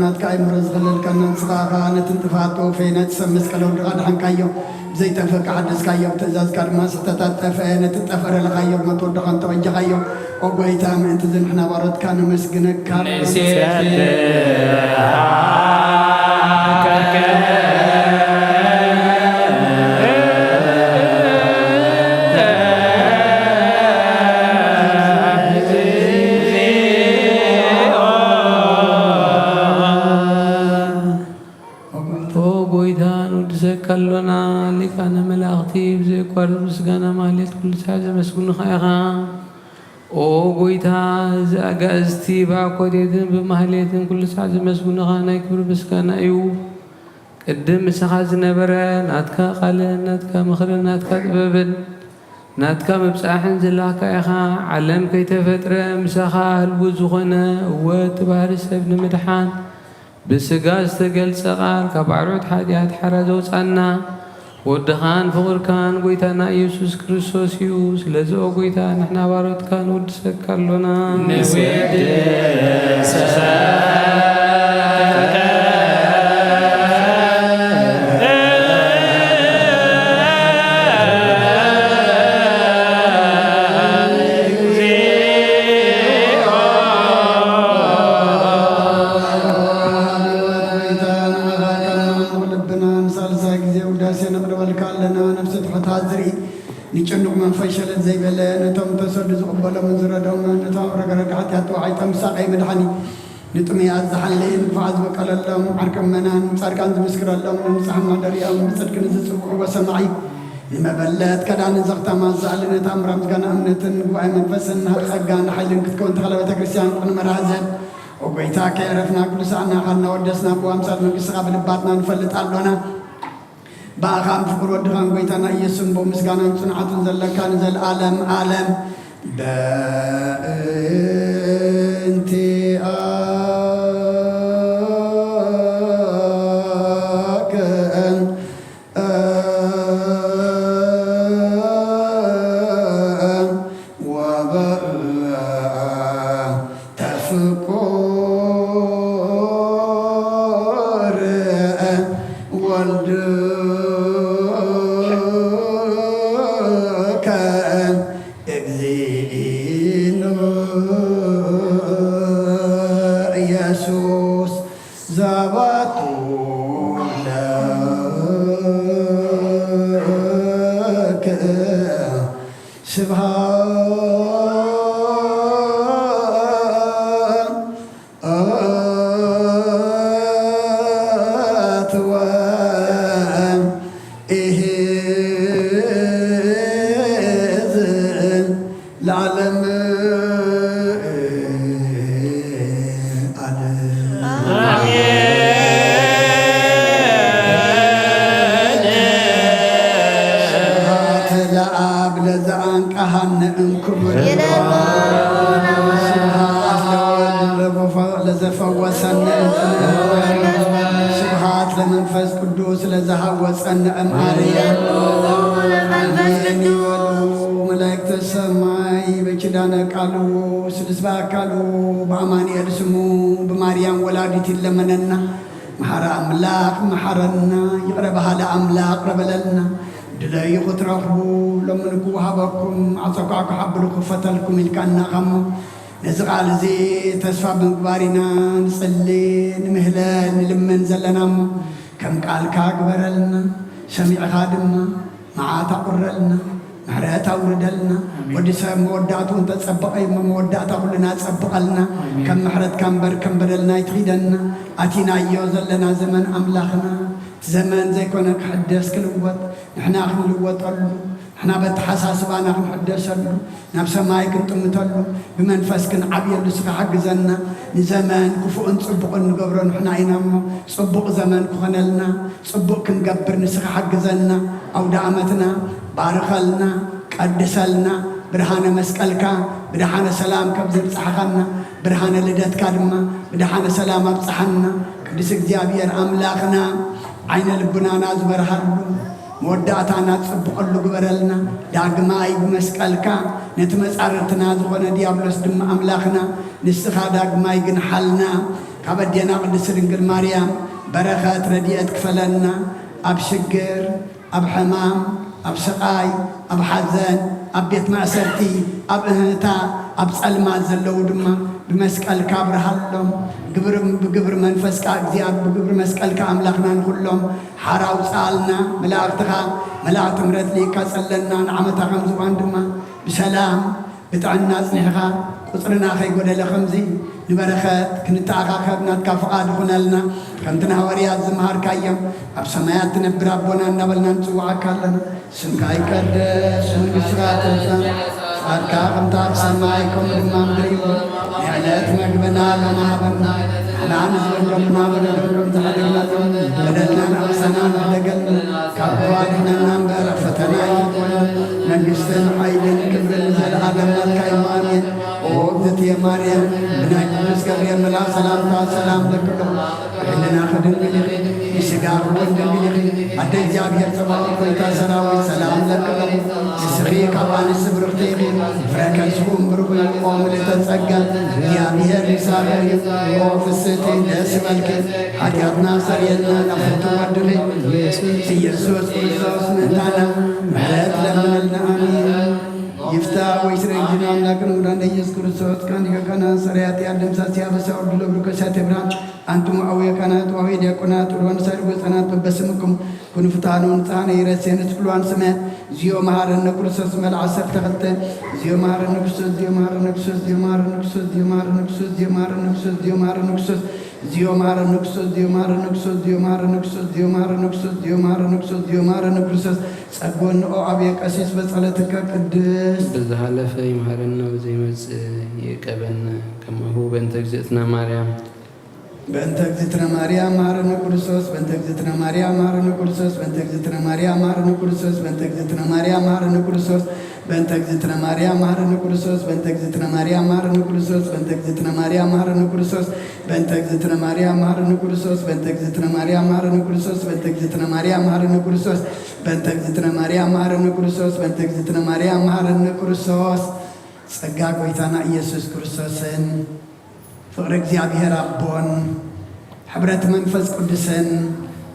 ናትካ ኣይምሮ ዝኸለልካና ንስኻ ኸኣ ነቲ ንጥፍኣት ተወፈየ፣ ነቲ ሰብ መስቀል ወድኻ ኣድሓንካዮ፣ ብዘይጠፍእ ከኣ ሓደስካዮ፣ ብትእዛዝካ ድማ ስሕተታት ጠፍአ፣ ነቲ ጠፍአ ደለኻዮ ሞት ወድኻ እንተወጀኻዮ። ኦ ጐይታ፣ ምእንቲ እዚ ንሕና ባሮትካ ነመስግነካ። ንሴብሐካ። ኦ ጐይታ፣ ንውድሰካ ኣሎና። ሊቃነ መላእኽቲ ብዘየቋርጽ ምስጋና ማህሌት ኩሉ ሳዕ ዘመስግኑኻ ኢኻ። ኦ ጐይታ፣ እዚ ኣጋእዝቲ ብኣኮቴትን ብማህሌትን ኩሉ ሳዕ ዘመስግኑኻ ናይ ክብሪ ምስጋና እዩ። ቅድም ምሳኻ ዝነበረ ናትካ ቃልን ናትካ ምኽርን ናትካ ጥበብን ናትካ ምብጻሕን ዝላካ ኢኻ። ዓለም ከይተፈጥረ ምሳኻ ህልው ዝኾነ፣ እወ፣ እቲ ባህሪ ሰብ ንምድሓን ብስጋ ዝተገልጸ ቃል፣ ካብ ኣርዑት ሓጢኣት ሓራ ዘውጻና ወድኻን ፍቕርካን ጐይታና ኢየሱስ ክርስቶስ እዩ። ስለዚ ኦ ጐይታ፣ ንሕና ባሮትካ ንውድሰካ ኣሎና። ንውድሰካ። ልብና ንሳልሳይ ግዜ ውዳሴ ነቕርበልካ ኣለና። ነፍሲ ትሑት ዝርኢ፣ ንጭኑቕ መንፈስ ሸለል ዘይበለ፣ ነቶም ተሰዱ ዝቕበሎምን ዝረድኦምን፣ ነቶም ኣብ ረግረግ ሓጢኣት ተዋሒጦም ዝሳቐዩ መድሓኒ፣ ንጥሙያት ዝሓሊ፣ ንግፉዓት ዝበቀለሎም፣ ዓርቂ ምእመናን ጻድቃን ዝምስክረሎም፣ ንንጹሓን ማደሪኦም፣ ብጽድቂ ንዝጽውዕዎ ሰማዒ፣ ንመበለት ከዳን ዘኽታማት ዝኣሊ፣ ነታ እምራ ምስጋና እምነትን ጉባኤ መንፈስን ጸጋን ሓይልን ክትከውን ተኽለ ቤተ ክርስቲያን ቅድሚ ራዘን። ኦ ጐይታ፣ ከየዕረፍና ቅዱሳን ኣኻልና ወደስና፣ ብኣምሳል መንግስትኻ ብልባትና ንፈልጥ ኣሎና። ብኣኻን ፍቕር ወድኻን ጐይታና ኢየሱስን ብኡ ምስጋናን ጽንዓትን ዘለካ ንዘለኣለም ኣለም። በእንቲኣክን ወበእንተ ፍቁር ወልድከ እግዚእነ ኢየሱስ ዘባቱ ለክ ስብሐት ወኢሕዝን ለዓለም ዓለም። ስብሐት ለአብ ለዘአንቀሐነ እምክቡር። ስብሐት ለወልድ ለፈወሰነ። ስብሐት ለመንፈስ ቅዱስ ለዘሃወፀነ እምአርያም። አሜን ይበሉ መላእክተ ሰማይ በኪዳነ ቃሉ ስልስ በአካሉ በአማኑኤል ስሙ ብማርያም ወላዲት ይለመነና። መሓሪ ኣምላኽ መሓረና፣ ይቕረ በሃሊ ኣምላኽ ይቕረ በለልና። ድለዩ ክትረኽቡ፣ ለምኑ ክወሃበኩም፣ ዓጸኳዕ ክሓብሉ ክኸፈተልኩም ኢልካና እሞ፣ ነዚ ቃል እዚ ተስፋ ብምግባር ኢና ንጽሊ፣ ንምህለል፣ ንልምን ዘለና እሞ፣ ከም ቃልካ ግበረልና። ሰሚዕኻ ድማ መዓት ኣቑረልና፣ ምሕረት ኣውርደልና። ኣሜን። ወዲ ሰብ መወዳእቱ እንተጸበቐ እሞ መወዳእታ ኩልና ጸብቐልና። ኣሜን። ከም ምሕረትካ እምበር ከም በደልና ኣይትኺደና። ኣቲናዮ ዘለና ዘመን ኣምላኽና፣ እቲ ዘመን ዘይኮነ ክሕደስ ክልወጥ፣ ንሕና ክንልወጠሉ፣ ንሕና በተሓሳስባና ክንሕደሰሉ፣ ናብ ሰማይ ክንጥምተሉ፣ ብመንፈስ ክንዓብየሉ እስኻ ሓግዘና። ንዘመን ክፉእን ጽቡቕን ንገብሮ ንሕና ኢና እሞ፣ ጽቡቕ ዘመን ክኾነልና፣ ጽቡቕ ክንገብር ንስኻ ሓግዘና። ኣውደ ዓመትና ባርኸልና፣ ቀድሰልና። ብርሃነ መስቀልካ ብደሓነ ሰላም ከም ዘብጽሓኻና፣ ብርሃነ ልደትካ ድማ ብደሓነ ሰላም ኣብጽሓና። ቅዱስ እግዚኣብሔር ኣምላኽና፣ ዓይነ ልቡናና ዝበርሃሉ፣ መወዳእታና ጽቡቐሉ ግበረልና። ዳግማይ ብመስቀልካ ነቲ መጻርርትና ዝኾነ ዲያብሎስ ድማ ኣምላኽና፣ ንስኻ ዳግማይ ግንሓልና። ካብ ኣዴና ቅድስቲ ድንግል ማርያም በረኸት ረድኤት ክፈለና። ኣብ ሽግር፣ ኣብ ሕማም፣ ኣብ ስቓይ፣ ኣብ ሓዘን፣ ኣብ ቤት ማእሰርቲ፣ ኣብ እህታ፣ ኣብ ጸልማት ዘለዉ ድማ ብመስቀልካ ኣብርሃሎም። ግብሪ፣ ብግብሪ መንፈስካ እግዚኣብ-፣ ብግብሪ መስቀልካ ኣምላኽና ንኹሎም ሓራ ኣውጽኣልና። መላእኽትኻ፣ መላእኽቲ ምሕረት ልኢካ ጸለና። ንዓመታ ከም ዝባን ድማ ብሰላም ብጥዕና ኣጽኒሕኻ ቁጽርና ከይጎደለ ከምዚ ንበረኸት ክንተኣኻኸብ ናትካ ፍቓድ ይኹነልና። ከምቲ ንሃዋርያት ዝመሃርካዮም ኣብ ሰማያት ትነብር ኣቦና እናበልና ንጽውዓካ ኣለና። ስምካ ይቀደስ፣ መንግስትኻ ትምጻእ፣ ፍቓድካ ከምቲ ኣብ ሰማይ ከምኡ ድማ ኣብ ምድሪ ይኹን። ንዕለት መግብና ሎሚ ሃበና፣ ንሕና ንዝበደሉና በደሎም ከምቲ ሓደግናቶም፣ በደልና ንኣምሳና ንሕደገልና፣ ካብ ክፉእ ኣድሕነና እምበር፣ ኣብ ፈተና ኣይትእትወና። መንግስትን ሓይልን ክብርን ንዘለኣለም ናትካ እዩ። ኣሜን። ኦ እግዝእትየ ማርያም፣ ብናይ ቅዱስ ገብርኤል መልኣክ ሰላምታ ሰላም እለኪ ኣለኹ። ብሕልናኺ ድንግል ኢኺ፣ ብስጋኺ እውን ድንግል ኢኺ። ኣደ እግዚኣብሔር ጸባኦት፣ ጎይታ ሰራዊት፣ ሰላም እለኪ ኣለኹ። ንስኺ ካብ ኣንስቲ ብርኽቲ ኢኺ፣ ፍረ ከርስኺ እውን ብሩኽ እዩ። ኦ ምልእተ ጸጋ፣ እግዚኣብሔር ምሳኺ እዩ። ኦ ፍስሕቲ፣ ደስ ይበልኪ፣ ሓጢኣትና ሰርየልና፣ ናብ ፍትው ወድኺ ኢየሱስ ክርስቶስ ምእንታና ምሕረት ለምንልና። ኣሜን። ይፍታ ወይ ስረይ ጅና ኣምላክን ውዳን ኢየሱስ ክርስቶስ ካን ይከካና ሰረያት ያለም ሳሲያ በሳው ድሎ ብርከሳት ብራን ኣንቱም ኣውየ ካህናት ወአውየ ዲያቆናት ወንሳድ ወፃናት በበስምኩም ኩኑ ፍትሃኑ ንፅሃነ ይረሴ ንትፍልዋን ስመ እዚዮ መሃረነ ክርስቶስ መልዓ ዓሰርተ ክልተ እዚዮ መሃረነ ክርስቶስ እዚዮ መሃረነ ክርስቶስ እዚዮ መሃረነ ክርስቶስ እዚዮ መሃረነ ክርስቶስ እዚዮ መሃረነ ክርስቶስ እዚዮ መሃረነ ክርስቶስ እዚዮ መሃረነ ክርስቶስ እዚዮ መሃረነ ክርስቶስ እዚዮ መሃረነ ክርስቶስ እዚዮ መሃረነ ክርስቶስ እዚዮ መሃረነ ክርስቶስ እዚዮ መሃረነ ክርስቶስ እዚዮ መሃረነ ክርስቶስ ጸጎን ኦ አብየ ቀሲስ በጸለትከ ቅድስት። በዝሓለፈ ይምሃረና፣ ብዘይመጽእ ይዕቀበና። ከማሁ በእንተ እግዝእትና ማርያም። በእንተ እግዝእትነ ማርያም መሃረነ ክርስቶስ፣ በእንተ እግዝእትነ ማርያም መሃረነ ክርስቶስ፣ በእንተ እግዝእትነ ማርያም መሃረነ ክርስቶስ፣ በእንተ እግዝእትነ ማርያም መሃረነ ክርስቶስ፣ በእንተ እግዝእትነ ማርያም መሃረነ ክርስቶስ፣ በእንተ እግዝእትነ ማርያም መሃረነ ክርስቶስ፣ በእንተ እግዝእትነ ማርያም መሃረነ ክርስቶስ፣ በእንተ እግዝእትነ ማርያም መሃረነ ክርስቶስ፣ በእንተ እግዝእትነ ማርያም መሃረነ ክርስቶስ፣ በእንተ እግዝእትነ ማርያም መሃረነ ክርስቶስ፣ በእንተ እግዝእትነ ማርያም መሃረነ ክርስቶስ፣ በእንተ እግዝእትነ ማርያም መሃረነ ክርስቶስ። ጸጋ ጎይታና ኢየሱስ ክርስቶስን ፍቕሪ እግዚኣብሔር ኣቦን ሕብረት መንፈስ ቅዱስን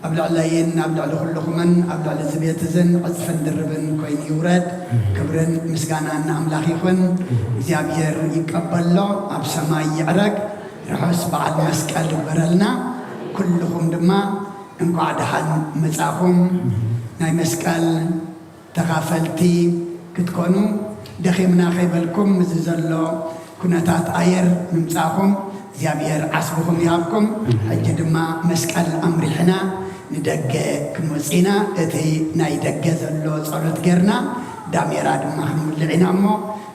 ኣብ ልዕለይን ኣብ ልዕሊ ኩልኹምን ኣብ ልዕሊ እዚ ቤት እዝን ዕጽፍን ድርብን ኮይኑ ይውረድ። ክብርን ምስጋናን ንኣምላኽ ይኹን። እግዚኣብሔር ይቀበሎ፣ ኣብ ሰማይ ይዕረግ። ርሑስ በዓል መስቀል ይግበረልና። ኩልኹም ድማ እንኳዕ ደሓን መጻኹም። ናይ መስቀል ተኻፈልቲ ክትኮኑ ደኺምና ከይበልኩም፣ እዚ ዘሎ ኩነታት ኣየር ምምጻእኹም እግዚኣብሔር ዓስብኹም ይሃብኩም። ሕጂ ድማ መስቀል ኣምሪሕና ንደገ ክንወጽእ ኢና። እቲ ናይ ደገ ዘሎ ጸሎት ጌርና ዳሜራ ድማ ክንውልዕ ኢና እሞ፣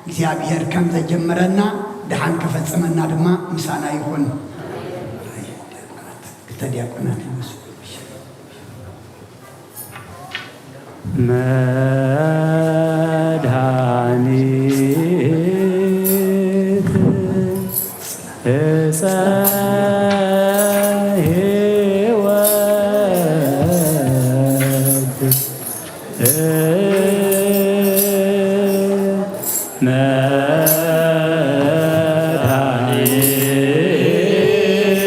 እግዚኣብሔር ከም ዘጀመረና ደሓን ከፈጽመና ድማ ምሳና ይኹን። ክልተ ዲያቆናት ይመስሉ። መድኃኒት ዕፀ ሕይወት መድኃኒት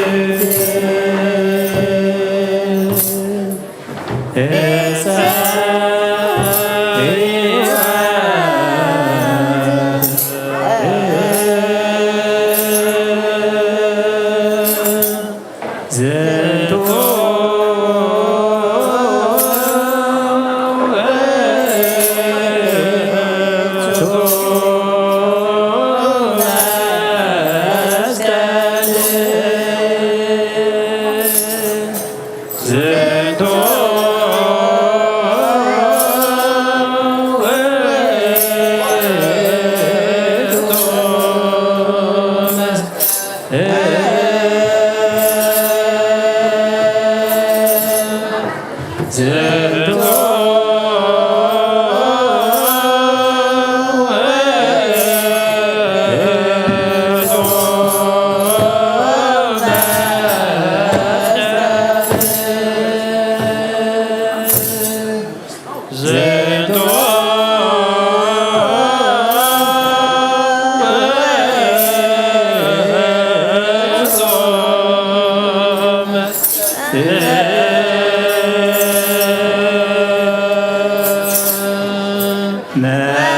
መድኃኒት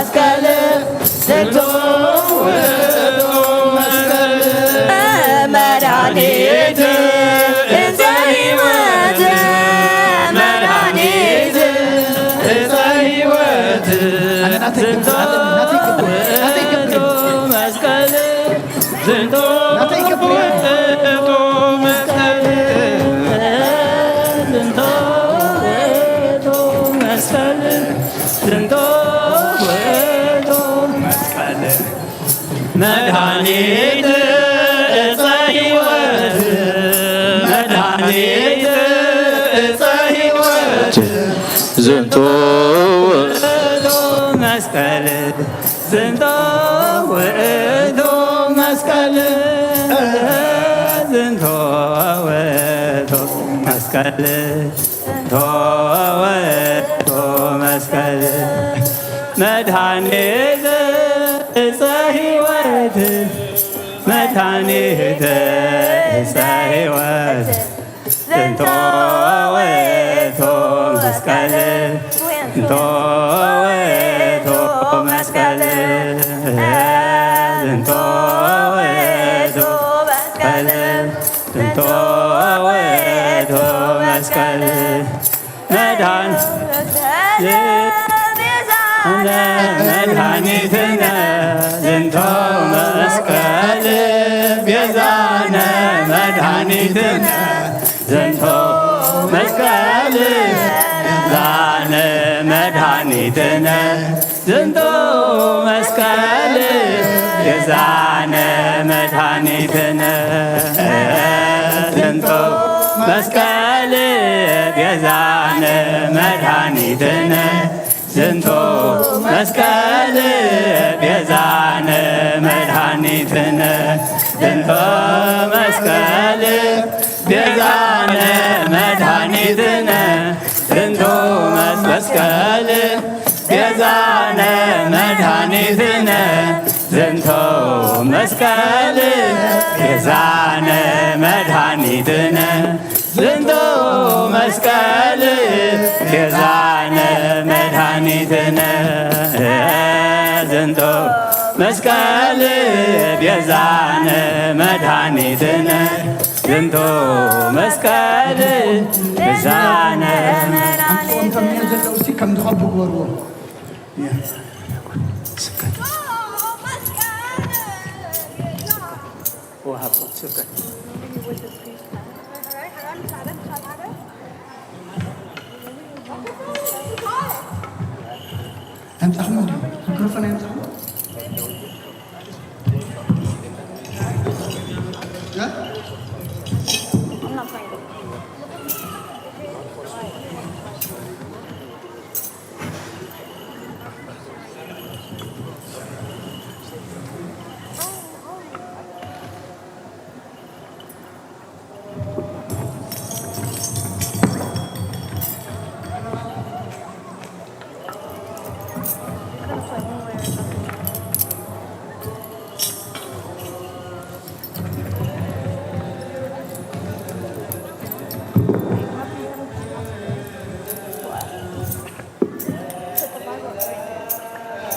መስቀል ዝንቱ ውእቱ መስቀል መድኃኒት ዕፀ ሕይወት መድኃኒት ዕፀ ሕይወት ዝንቱ ውእቱ መስቀል ዝንቱ ውእቱ መስቀል ዝንቱ ውእቱ መስቀል ዝንቱ ውእቱ መስቀል መድኃኒት ዕፀ ሕይወት መድኃኒት ዕፀ ሕይወት ዝንቱ ውእቱ መስቀል ዝንቱ ውእቱ መስቀል ዝንቱ ውእቱ መስቀል ዝንቱ ውእቱ መስቀል መድኃኒት ዕፀ ሕይወት መድኃኒት ዕፀ ሕይወት ዝንቱ ውእቱ መስቀል ዝንቱ ውእቱ መስቀል ዝንቱ ውእቱ መስቀል ዝንቱ ውእቱ መስቀል መድኃኒት መድኃኒትነ ዝንቱ መስቀል ቤዛነ መድኃኒትነ ዝንቱ መስቀል ቤዛነ መድኃኒትነ ዝንቱ መስቀል ቤዛነ መድኃኒትነ ዝንቱ መስቀል ቤዛነ መድኃኒትነ ዝንቱ መስቀል ቤዛነ መድኃኒትነ ዝንቱ መስቀል ቤዛነ መድኃኒትነ ዝንቱ መስቀል ቤዛነ መድኃኒትነ ዝንቱ መስቀል ቤዛነ መድኃኒትነ ዝንቱ መስቀል ቤዛነ መድኃኒትነ ዝንቱ መስቀል ቤዛነ መድኃኒትነ ዝንቱ መስቀል ቤዛነ ኣምፅኦም ተምኔር ዘለዉ እስቲ ከም ዝኸቡ ግበርዎ። ወሃቦ ስብከት ኣምጻኹም እንዲ ሚክሮፎን ኣምጻኹም።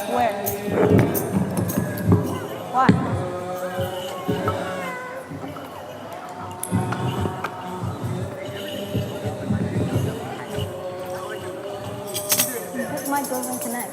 Where? Why? This mic doesn't connect.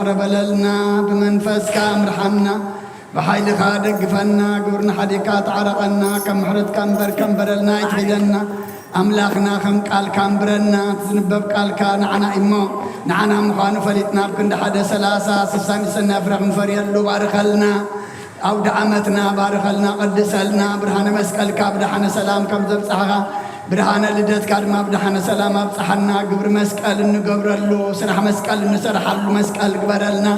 ይቕረ በለልና፣ ብመንፈስካ ምርሓና፣ ብሓይልኻ ደግፈና፣ ግብርና ሓዲግካ ተዓረቐና፣ ከም ምሕረትካ እምበር ከም በደልና ኣይትሒደና። ኣምላኽና ከም ቃልካ እምብረና፣ እቲ ዝንበብ ቃልካ ንዓና እሞ ንዓና ምዃኑ ፈሊጥና፣ ኣብ ክንዲ ሓደ ሰላሳ ስሳን ይሰና ፍረ ክንፈርየሉ ባርኸልና። ኣውደ ዓመትና ባርኸልና፣ ቀድሰልና። ብርሃነ መስቀልካ ብደሓነ ሰላም ከም ዘብጽሓኻ፣ ብርሃነ ልደትካ ድማ ብደሓነ ሰላም ኣብጽሓና። ግብሪ መስቀል እንገብረሉ፣ ስራሕ መስቀል እንሰርሓሉ መስቀል ግበረልና።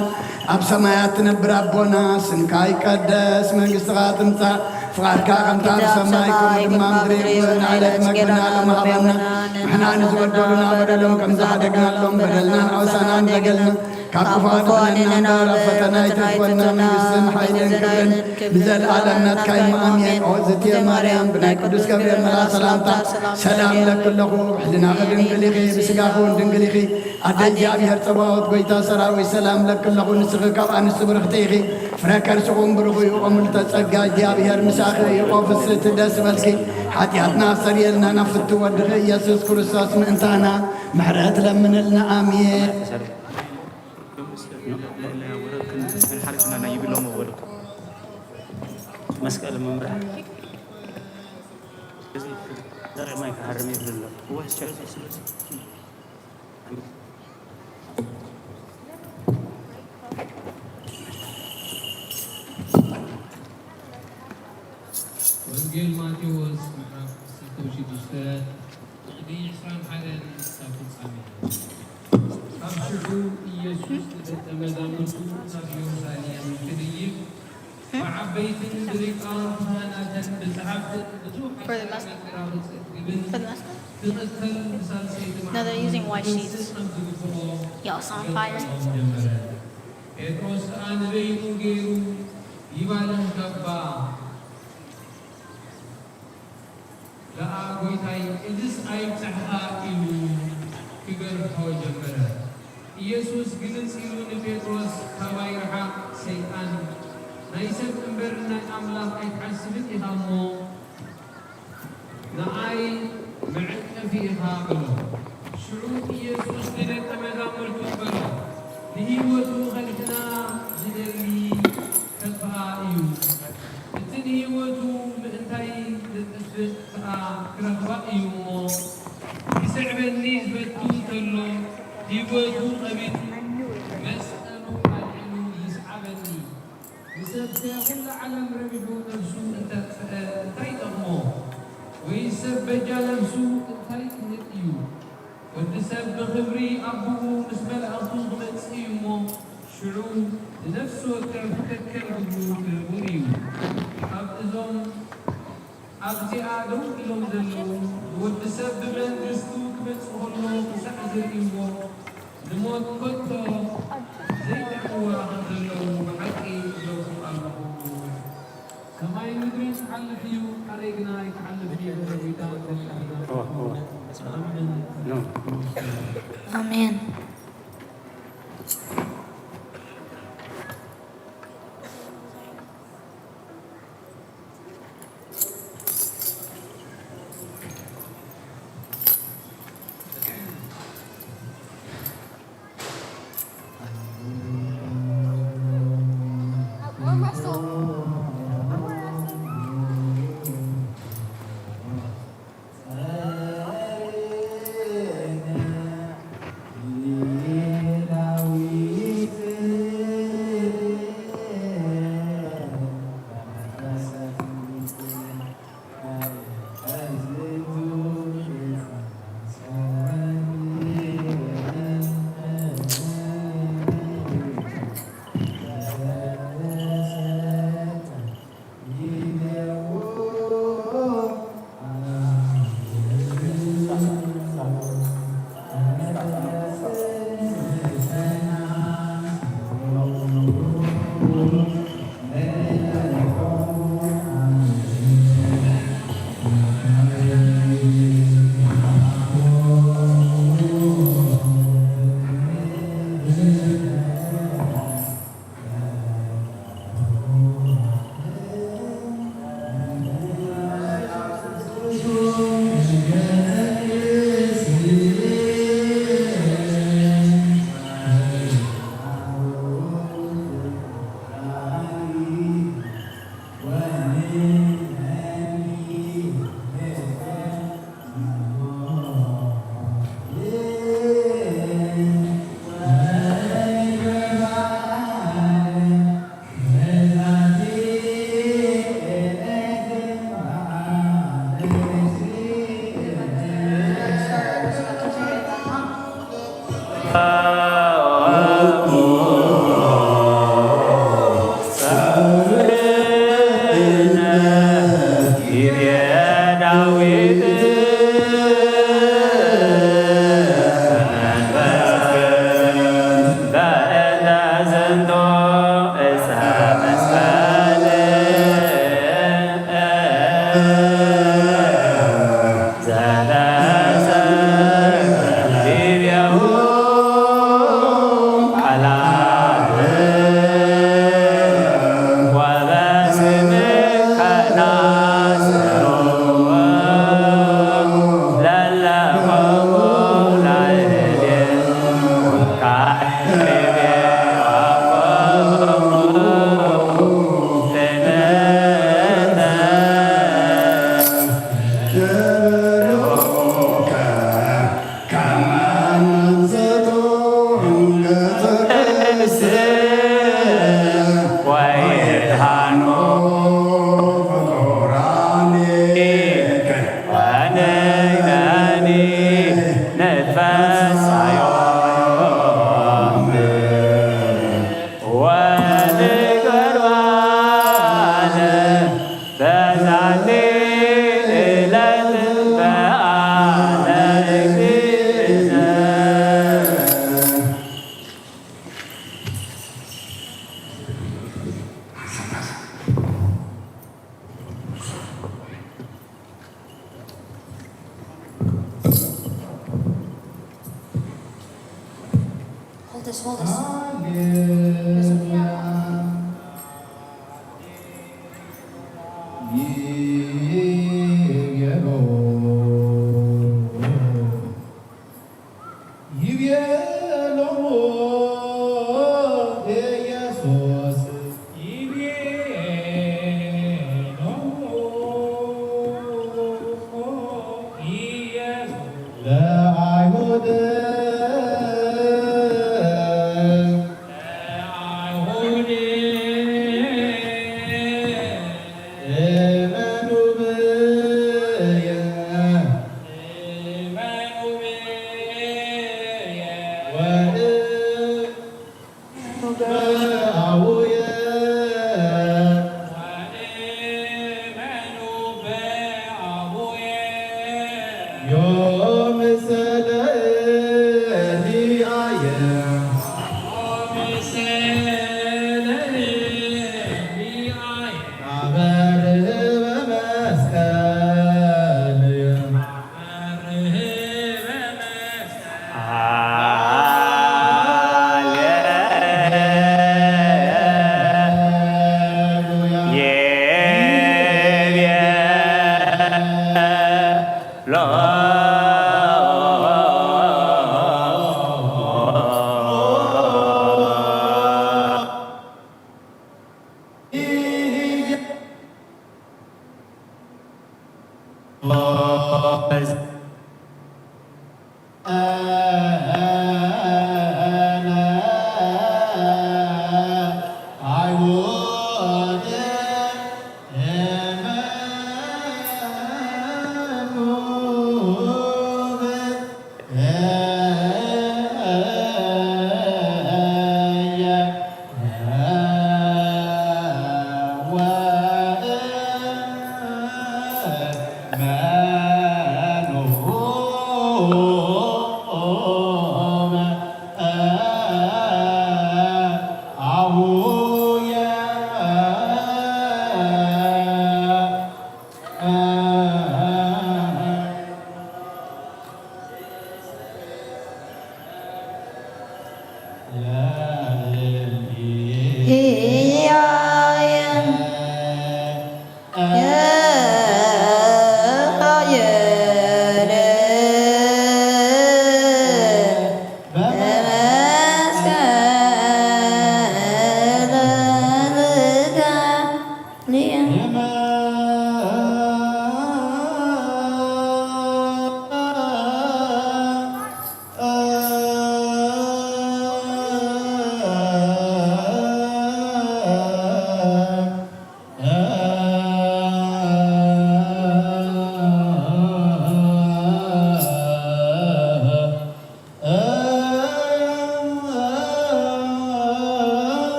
ኣብ ሰማያት ትነብር ኣቦና፣ ስምካ ይቀደስ፣ መንግስትኻ ትምጻእ፣ ፍቓድካ ከምታ ኣብ ሰማይ ከምኡ ድማ ምድሪ ይኹን። ዕለት መግብና ሎሚ ሃበና። ንሕና ንዝበደሉና በደሎም ከም ዝሓደግናሎም በደልና ንኣውሳና እንደገልና ካብ ክፉ ኣድሕነና እምበር፣ ኣብ ፈተና ኣይተእትወና። መንግስትን ሓይልን ክብርን ንዘለኣለም ናትካ እዩ። ኣሜን። ኦ ዝትየ ማርያም፣ ብናይ ቅዱስ ገብርኤል መልኣኽ ሰላምታ ሰላም ለኪ ኣለኹ። ብሕልናኺ ድንግል ኢኺ፣ ብስጋኺ እውን ድንግል ኢኺ። ኣደ እግዚኣብሔር ጸባኦት፣ ጎይታ ሰራዊት፣ ሰላም ለኪ ኣለኹ። ንስኺ ካብ ኣንስቲ ብርኽቲ ኢኺ፣ ፍረ ከርስኹም ብሩኽ እዩ። ኦ ምልዕተ ጸጋ፣ እግዚኣብሔር ምሳኺ እዩ። ኦ ፍስሕቲ ደስ በልኪ፣ ሓጢኣትና ኣስተሰርየልና፣ ናብ ፍቱ ወድኺ ኢየሱስ ክርስቶስ ምእንታና ምሕረት ለምንልና። ኣሜን። መስቀል መምርሒ ዘርኢ ማይ ክሃርም ይብል ኣሎ። ወንጌል ማቴዎስ ምዕራፍ ዓሰርተ ሽዱሽተ ቁጽሪ ዕስራን ሓደን ክሳብ ፍጻሜ። ካብ ሽዑ ኢየሱስ ንደቀ መዛሙርቱ ናብ ኢየሩሳሌም ክድይብ ብዓበይትን ብሊቃውንት ካህናትን ብጸሓፍትን ብዙሕ ኣሰራርራ ክጸግብን ክቕተል ብሳልሰይቲ መዓልቲ ክነስእ ከም ዝግብኦ Y'all saw fire? ክገልጾም ጀመረ። ጴጥሮስ ከኣ ንበይኑ ገይሩ ይባልን ገባ። ደኣ ጐይታይ፣ እዝስ ኣይብጻሕኻ ኢሉ ክገርፎ ጀመረ። ኢየሱስ ግልጽ ኢሉ ንጴጥሮስ፣ ካባይ ርሓቕ ሰይጣን፣ ናይ ሰብ እምበር ናይ ኣምላኽ ኣይትሓስብን ኢኻ እሞ፣ ንኣይ መዐቀፊ ኢኻ በሎ። ሽዑ ኢየሱስ ንደቀ መዛሙርቱ በሎ፣ ንህይወቱ ከድሕና ዝደሊ ከጥፍኣ እዩ፣ እቲ ንህይወቱ ምእንታይ ዘጥፍእ ከኣ ክረኽባ እዩ እሞ፣ ክስዕበኒ ዝፈቱ እንተሎ፣ ህይወቱ ቐቢጹ መስቀሉ ኣልዒሉ ይስዓበኒ። ንሰብከ ኩላ ዓለም ረቢሑ ነፍሱ እንተ ኣጥፍአ እንታይ ይጠቕሞ? ወይስ ሰብ በጃ ነፍሱ እንታይ ክህብ እዩ? ወዲ ሰብ ብኽብሪ ኣቦኡ ምስ መላእኽቱ ክመጽእ እዩ እሞ፣ ሽዑ ንነፍሲ ወከፍ ከከም ግብሩ ክህቦ እዩ። ካብ እዞም ኣብዚኣ ደው ኢሎም ዘለዉ፣ ንወዲ ሰብ ብመንግስቱ ክመጽእ ከሎ ክሳዕ ዝርእይዎ፣ ንሞት ከቶ ዘይጥዕምዋ ከም ዘለዉ ብሓቂ እብለኩም ኣለኹ። ሰማይን ምድርን ክሓልፍ እዩ፣ ቃለይ ግና ኣይክሓልፍን እዩ። ኣሜን። አቡየ ዮም ሰለሊአየ አበርህ በመስቀል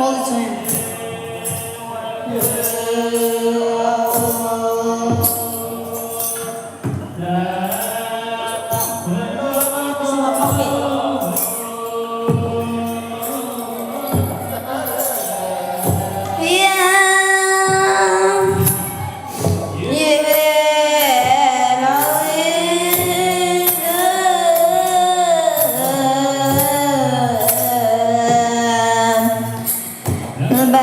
Hold it to him.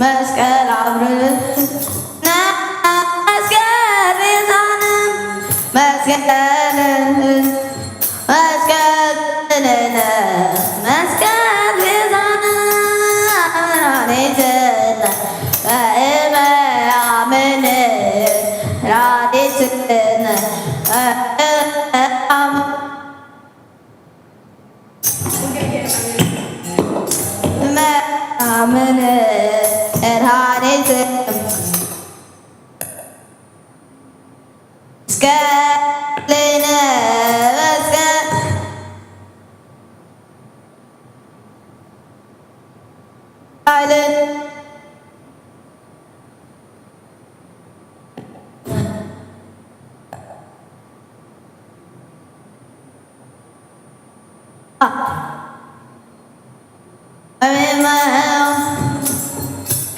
መስቀል አምርን መስቀል ቤዛን መስቀል መስቀል መስቀል ቤዛን መድኃኒትን በእመ አምን ራዲትን አምን መድኃኒት እስከ ለይነ እስከ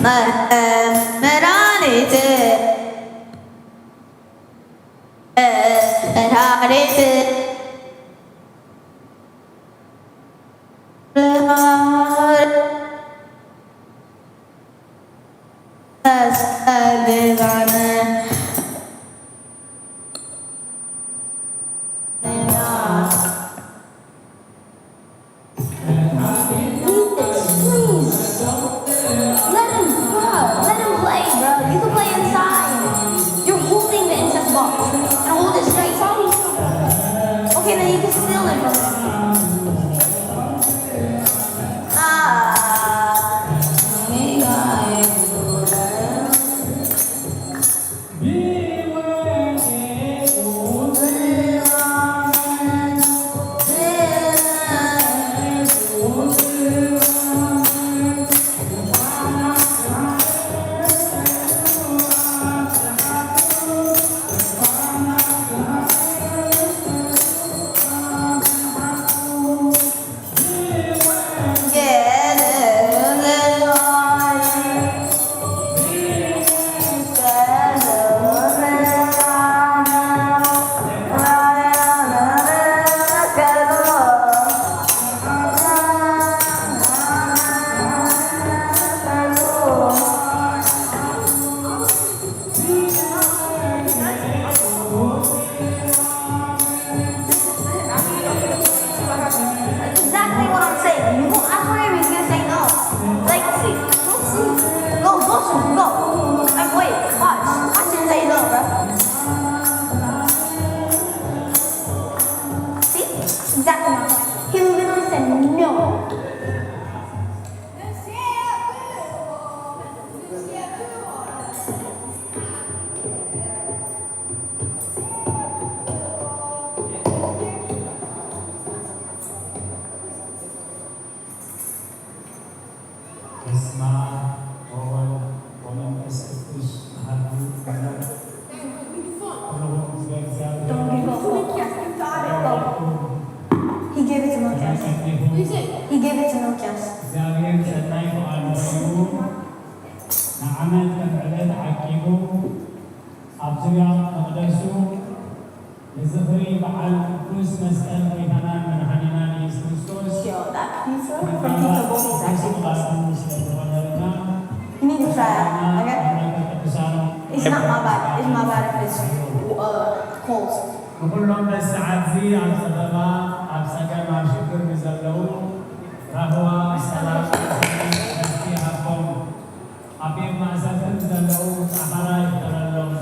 መድሓኒት መድሓኒት መስቀል ብርሃነ Let him, bro. Let him play, bro. You can play inside. You're holding the incest box. And hold it straight. Okay, then you can steal it from him. Ah. Exactly what I'm saying. You won't ask for him, he's gonna say no. Like, see, go, see. Go, go, go. Like, wait, watch. Watch him say no, bro. See? Exactly my point. He literally said no. በስመ አብ ወወልድ ወመንፈስ ቅዱስ አሐዱ አምላክ። ኩሉ ህዝበ እግዚኣብሔር Don't give up. He gave it to Milkias. He gave it to Milkias. እግዚኣብሔር ሰናይ ፍቓዱ ኮይኑ ንዓመት ከም ዕለት ዓቂቡ ኣብ ዙርያ መቕደሱ ንዝኽሪ በዓል ቅዱስ መስቀል ጐይታናን መድኃኒናን ኢየሱስ ክርስቶስ Yo, that pizza from Pizza Bowl is actually awesome. You need to try it, okay? It's not my bad. It's my bad if it's uh, cold. ንኹሎም በዚ ሰዓት እዚ ኣብ ጸበባ ኣብ ጸገም ኣብ ሽግር ንዘለዉ ራህዋ ሰላም ረፍቲ ይሃቦም። ኣብ ቤት ማእሰርቲ ንዘለዉ ጻዕራራ ይፍጠረሎም።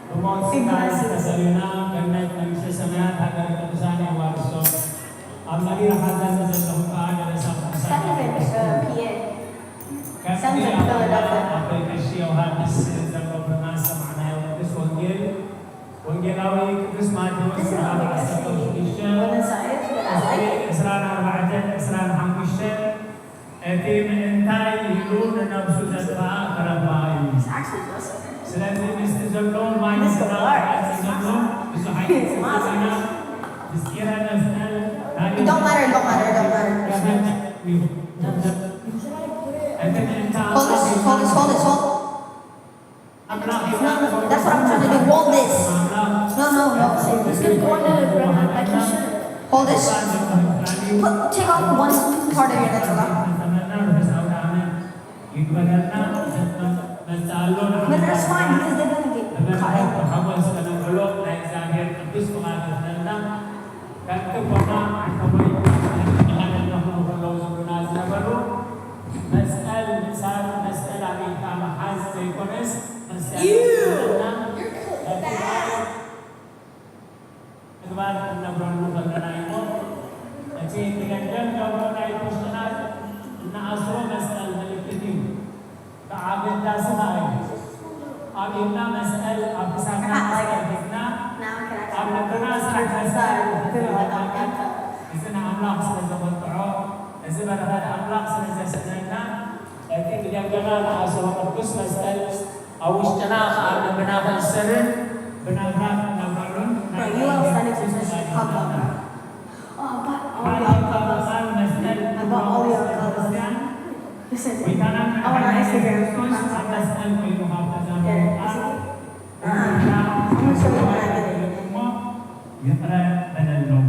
ብሞት ስጋ ዝተሰሉና ገነት መንግስተ ሰማያት ሃገረ ቅዱሳን የዋርሶም። ኣብ መሪር ሓዘን ንዘለኹም ከኣ ገለ ሳብ ቅዱሳን Second favorite, uh, P A. ከምቲ Sounds like ኣብ Philadelphia. ኣብ ቀሺ ዮሃንስ ዘንበብና ዝሰማዕናዮ ቅዱስ ወንጌል፣ ወንጌላዊ ቅዱስ ማቴዎስ This is ምዕራፍ not like a ዓሰርተ ሽዱሽተ city. Buenos Aires, but I like it. ዕስራን ኣርባዕተን ዕስራን ሓሙሽተን፣ እቲ ምእንታይ ኢሉ ንነብሱ ዘጥፍኣ ክረኽባ እዩ። It's actually awesome. ስለዚ ምስቲ ዘሎ ማይ This is ምስላ hard. እቲ ዘሎ ብዙሕ It's ማስክ። ኣይተሰማና። ምስጢረ መስቀል ናይ It don't matter, it don't matter, it don't matter. ገመድ እዩ። እቲ ምእንታ Hold this, hold this, hold this, hold. አምላክ No, no, that's what I'm trying to do. Hold this. አምላክ No, no, no. It's gonna go under the ground like you should. Hold this. Put, take off one part of your ነጸላ። ይግበረልና። መጽኣሎ ንዓመት ምድረስ fine because they're gonna get ብመንፈስ caught. ብሓጎስ ከነውዕሎ ናይ እግዚኣብሔር ቅዱስ ፍቓድ ይኹነልና። ከምቲ ኮና ኣከቦይ ብሓደ ኣለኹ ከለዉ ዝብሉና ዝነበሩ፣ መስቀል ምእሳር፣ መስቀል ኣብ ኢድካ ምሓዝ ዘይኮነስ፣ መስቀል Ew! ይኹነልና። You're cool with that. ተግባር ክንነብረሉ ከለና እሞ፣ እቲ ብደገ ንገብሮ ናይ ውሽጥና እንኣስሮ መስቀል ምልክት እዩ። ከዓ ኣገዳሲ ኸኣ እዩ። ኣብ ኢድና መስቀል፣ ኣብ ክሳድና መስቀል ሒዝና፣ ኣብ ልብና ስራሕ መስቀል እንተዘይኮና ግን፣ እዚ ንኣምላኽ ስለ ዘመጥዖ፣ እዚ በረኸት ኣምላኽ ስለ ዘስእነና፣ እቲ ብደገና ንኣስሮ ቅዱስ መስቀል ኣብ ውሽጥና ኸዓ ልብና ክእሰርን ብናብራ ክንነብረሉን ናይ But you all send it to Mister Papa. Oh, but all ሓደ your ካብ colors. በዓል መስቀል I bought all your colors. ክርስቲያን ጎይታና መድሓኒና ኢየሱስ ክርስቶስ ኣብ መስቀል ኮይኑ ካብ ተዛረቦ ቃል እሞ ይቕረ በለሎም።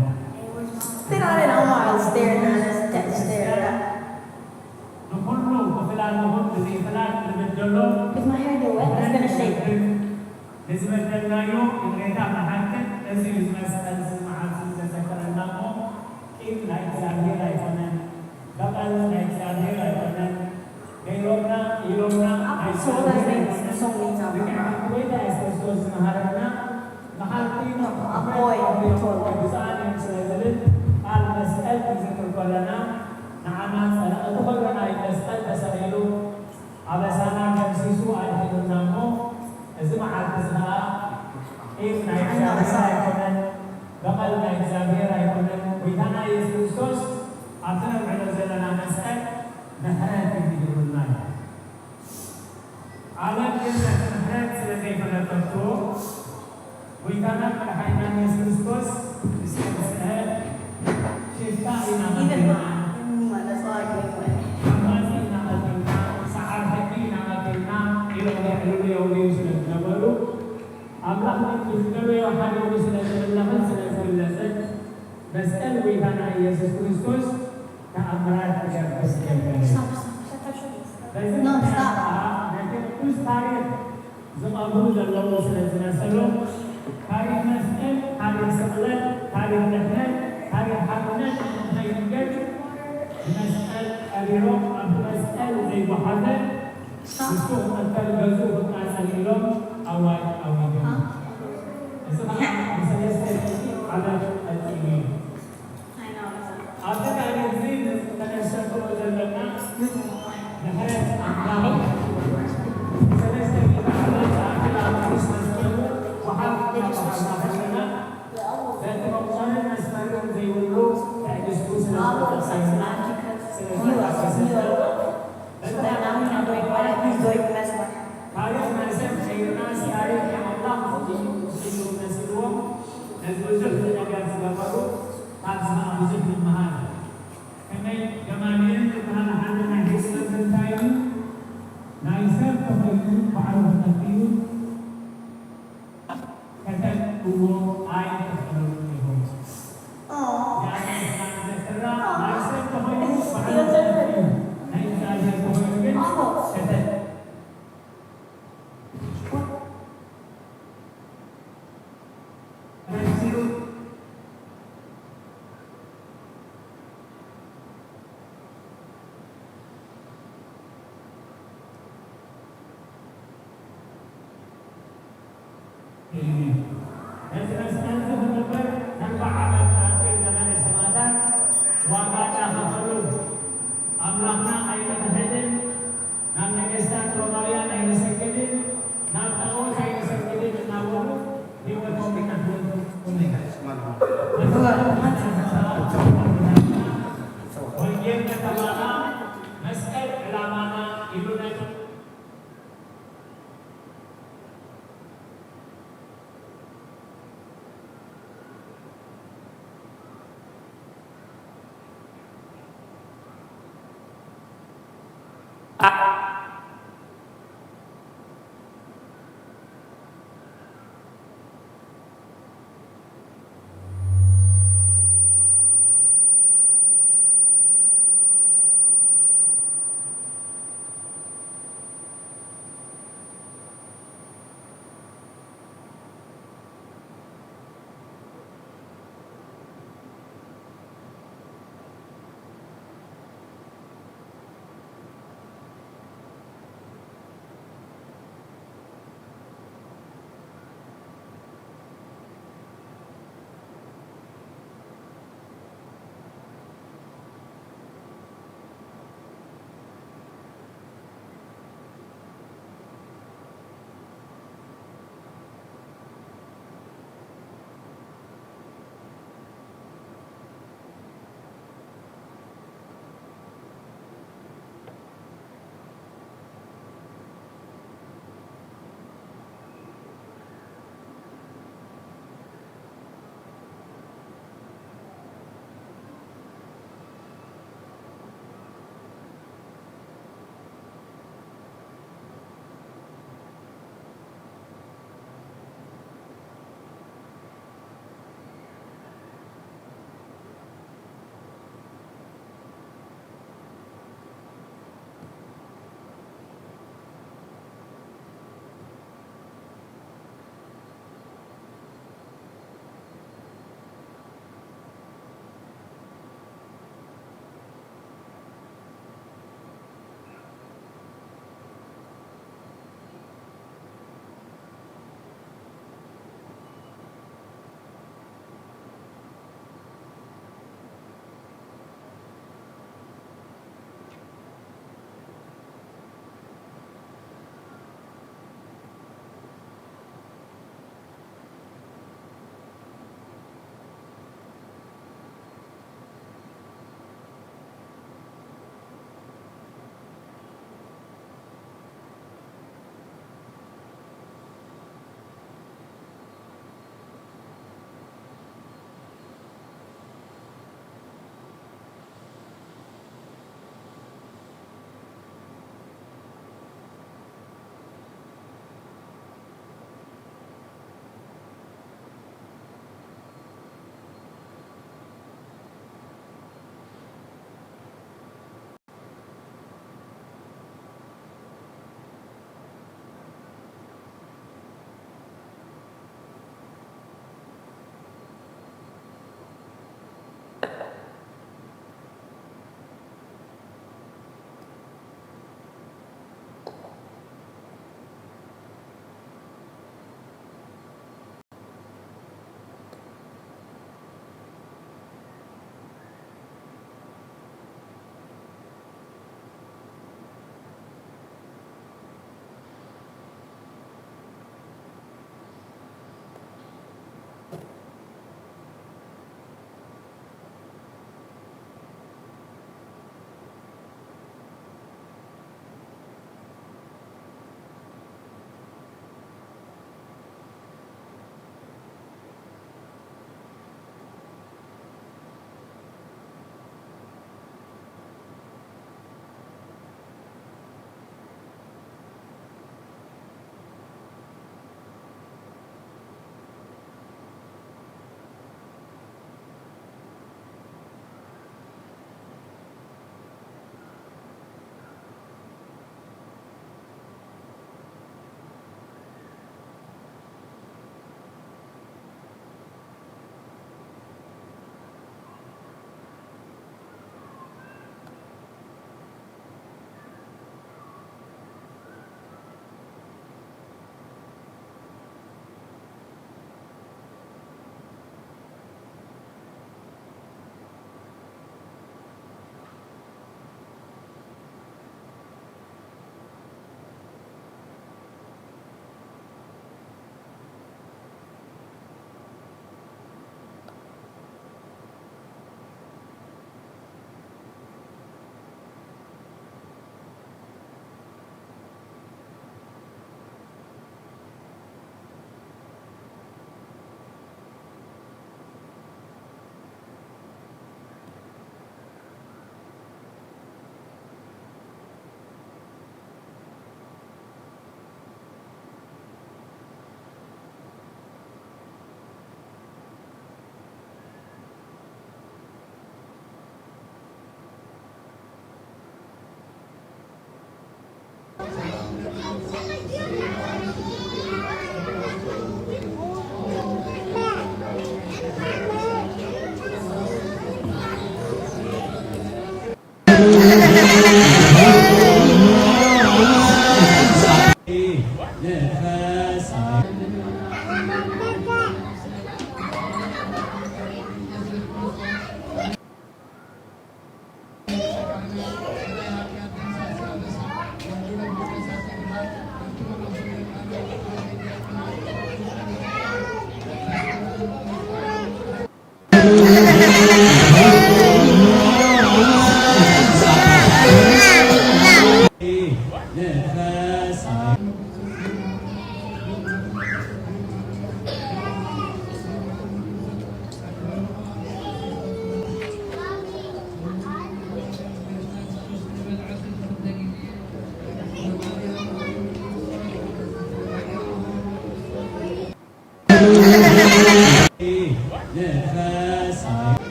ንኹሉ ብፍላል ንኹን ብዘይፍላል ንብደሎ ንዝበደልናዮ ይቕሬታ ንሓትት። እዚ እዩ እዚ መስቀል እዚ መዓልቲ ዘዘክረና እሞ ቂም ናይ እግዚኣብሔር ኣይኮነን። በቐል ናይ እግዚኣብሔር ኣይኮነን። ገይሮምና ኢሎምና ናይ እግዚኣብሔር ኣይኮነን። ልክዕ ከምቲ ጎይታ የሱስ ክርስቶስ ዝመሃረና መሓርቲ ቅዱሳን እዮም ስለ ዝብል ቃል መስቀል ክንዝክር ከለና ንዓና ጸላእቲ ኮይና ናይ መስቀል ተሰቒሉ ኣበሳና ደምሲሱ ኣድሒኑና እሞ እዚ መዓልቲ እዚ ኸኣ ቂም ናይ እግዚኣብሔር ኣይኮነን፣ በቐል ናይ እግዚኣብሔር ኣይኮነን። ጎይታና የሱስ ክርስቶስ ኣብቲ ነብዕሎ ዘለና መስቀል ምሕረት እዩ ሂቡልና እዩ። ዓለም ግን ነቲ ምሕረት ስለ ዘይፈለጠቶ ጎይታና መድሓኒና የሱስ ክርስቶስ ምስ ተንስአ ሽፍታ ኢና ቀቲልና፣ ዓማጺ ኢና ቀቲልና፣ ሰዓር ሕጊ ኢና ቀቲልና ኢሎም የዕልሉ የውርዩ ስለ ዝነበሩ ኣምላኽ ግን ብዝደለዮ ሓዲሩ ስለ ዝምለኽን ስለ ዝግለጽን መስቀል ጎይታና ኢየሱስ ክርስቶስ ተኣምራት ክገብር ጀመረ። በዚ ምኽንያት ከዓ ነቲ ቅዱስ ታሪኽ ዝቐብሩ ዘለዉ ስለ ዝመሰሎም ታሪኽ መስቀል፣ ታሪኽ ስቕለት፣ ታሪኽ ድሕነት፣ ታሪኽ ሓርነት ንኸይንገድ ንመስቀል ቀቢሮም ኣብቲ መስቀል ዘይጓሓፈ ንሱ ክቐተል ገዝኡ ክቃጸል ኢሎም ኣዋጅ ኣዊጆም። እዚ ከዓ ብሰለስተ ሚእቲ ዓመት ቀጺሉ እዩ። ኣብዚ ታሪኽ እዚ ከነስተብህሎ ዘለና ምሕረት ኣምላኽ ሰለስተ ሚእቲ ዓመት ዝኣክል ኣብ ቅዱስ መስቀሉ ወሓፍ ክብል ከለና በቲ መቑጸርን መስመርን ዘይብሉ ትዕግስቱ ስለ ዝተቐበለና ስለ ዝተሓገሰና በቲ ታሪኽ ናይ ሰብ ቀይርና ታሪኽ ኣምላኽ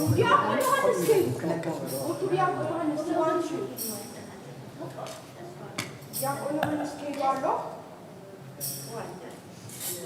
ዲያቆን ዮሃንስ ከይዱ። ወቱ ዲያቆን ዮሃንስ ትዋንሹ። ዲያቆን ዮሃንስ ከይዱ ኣሎ።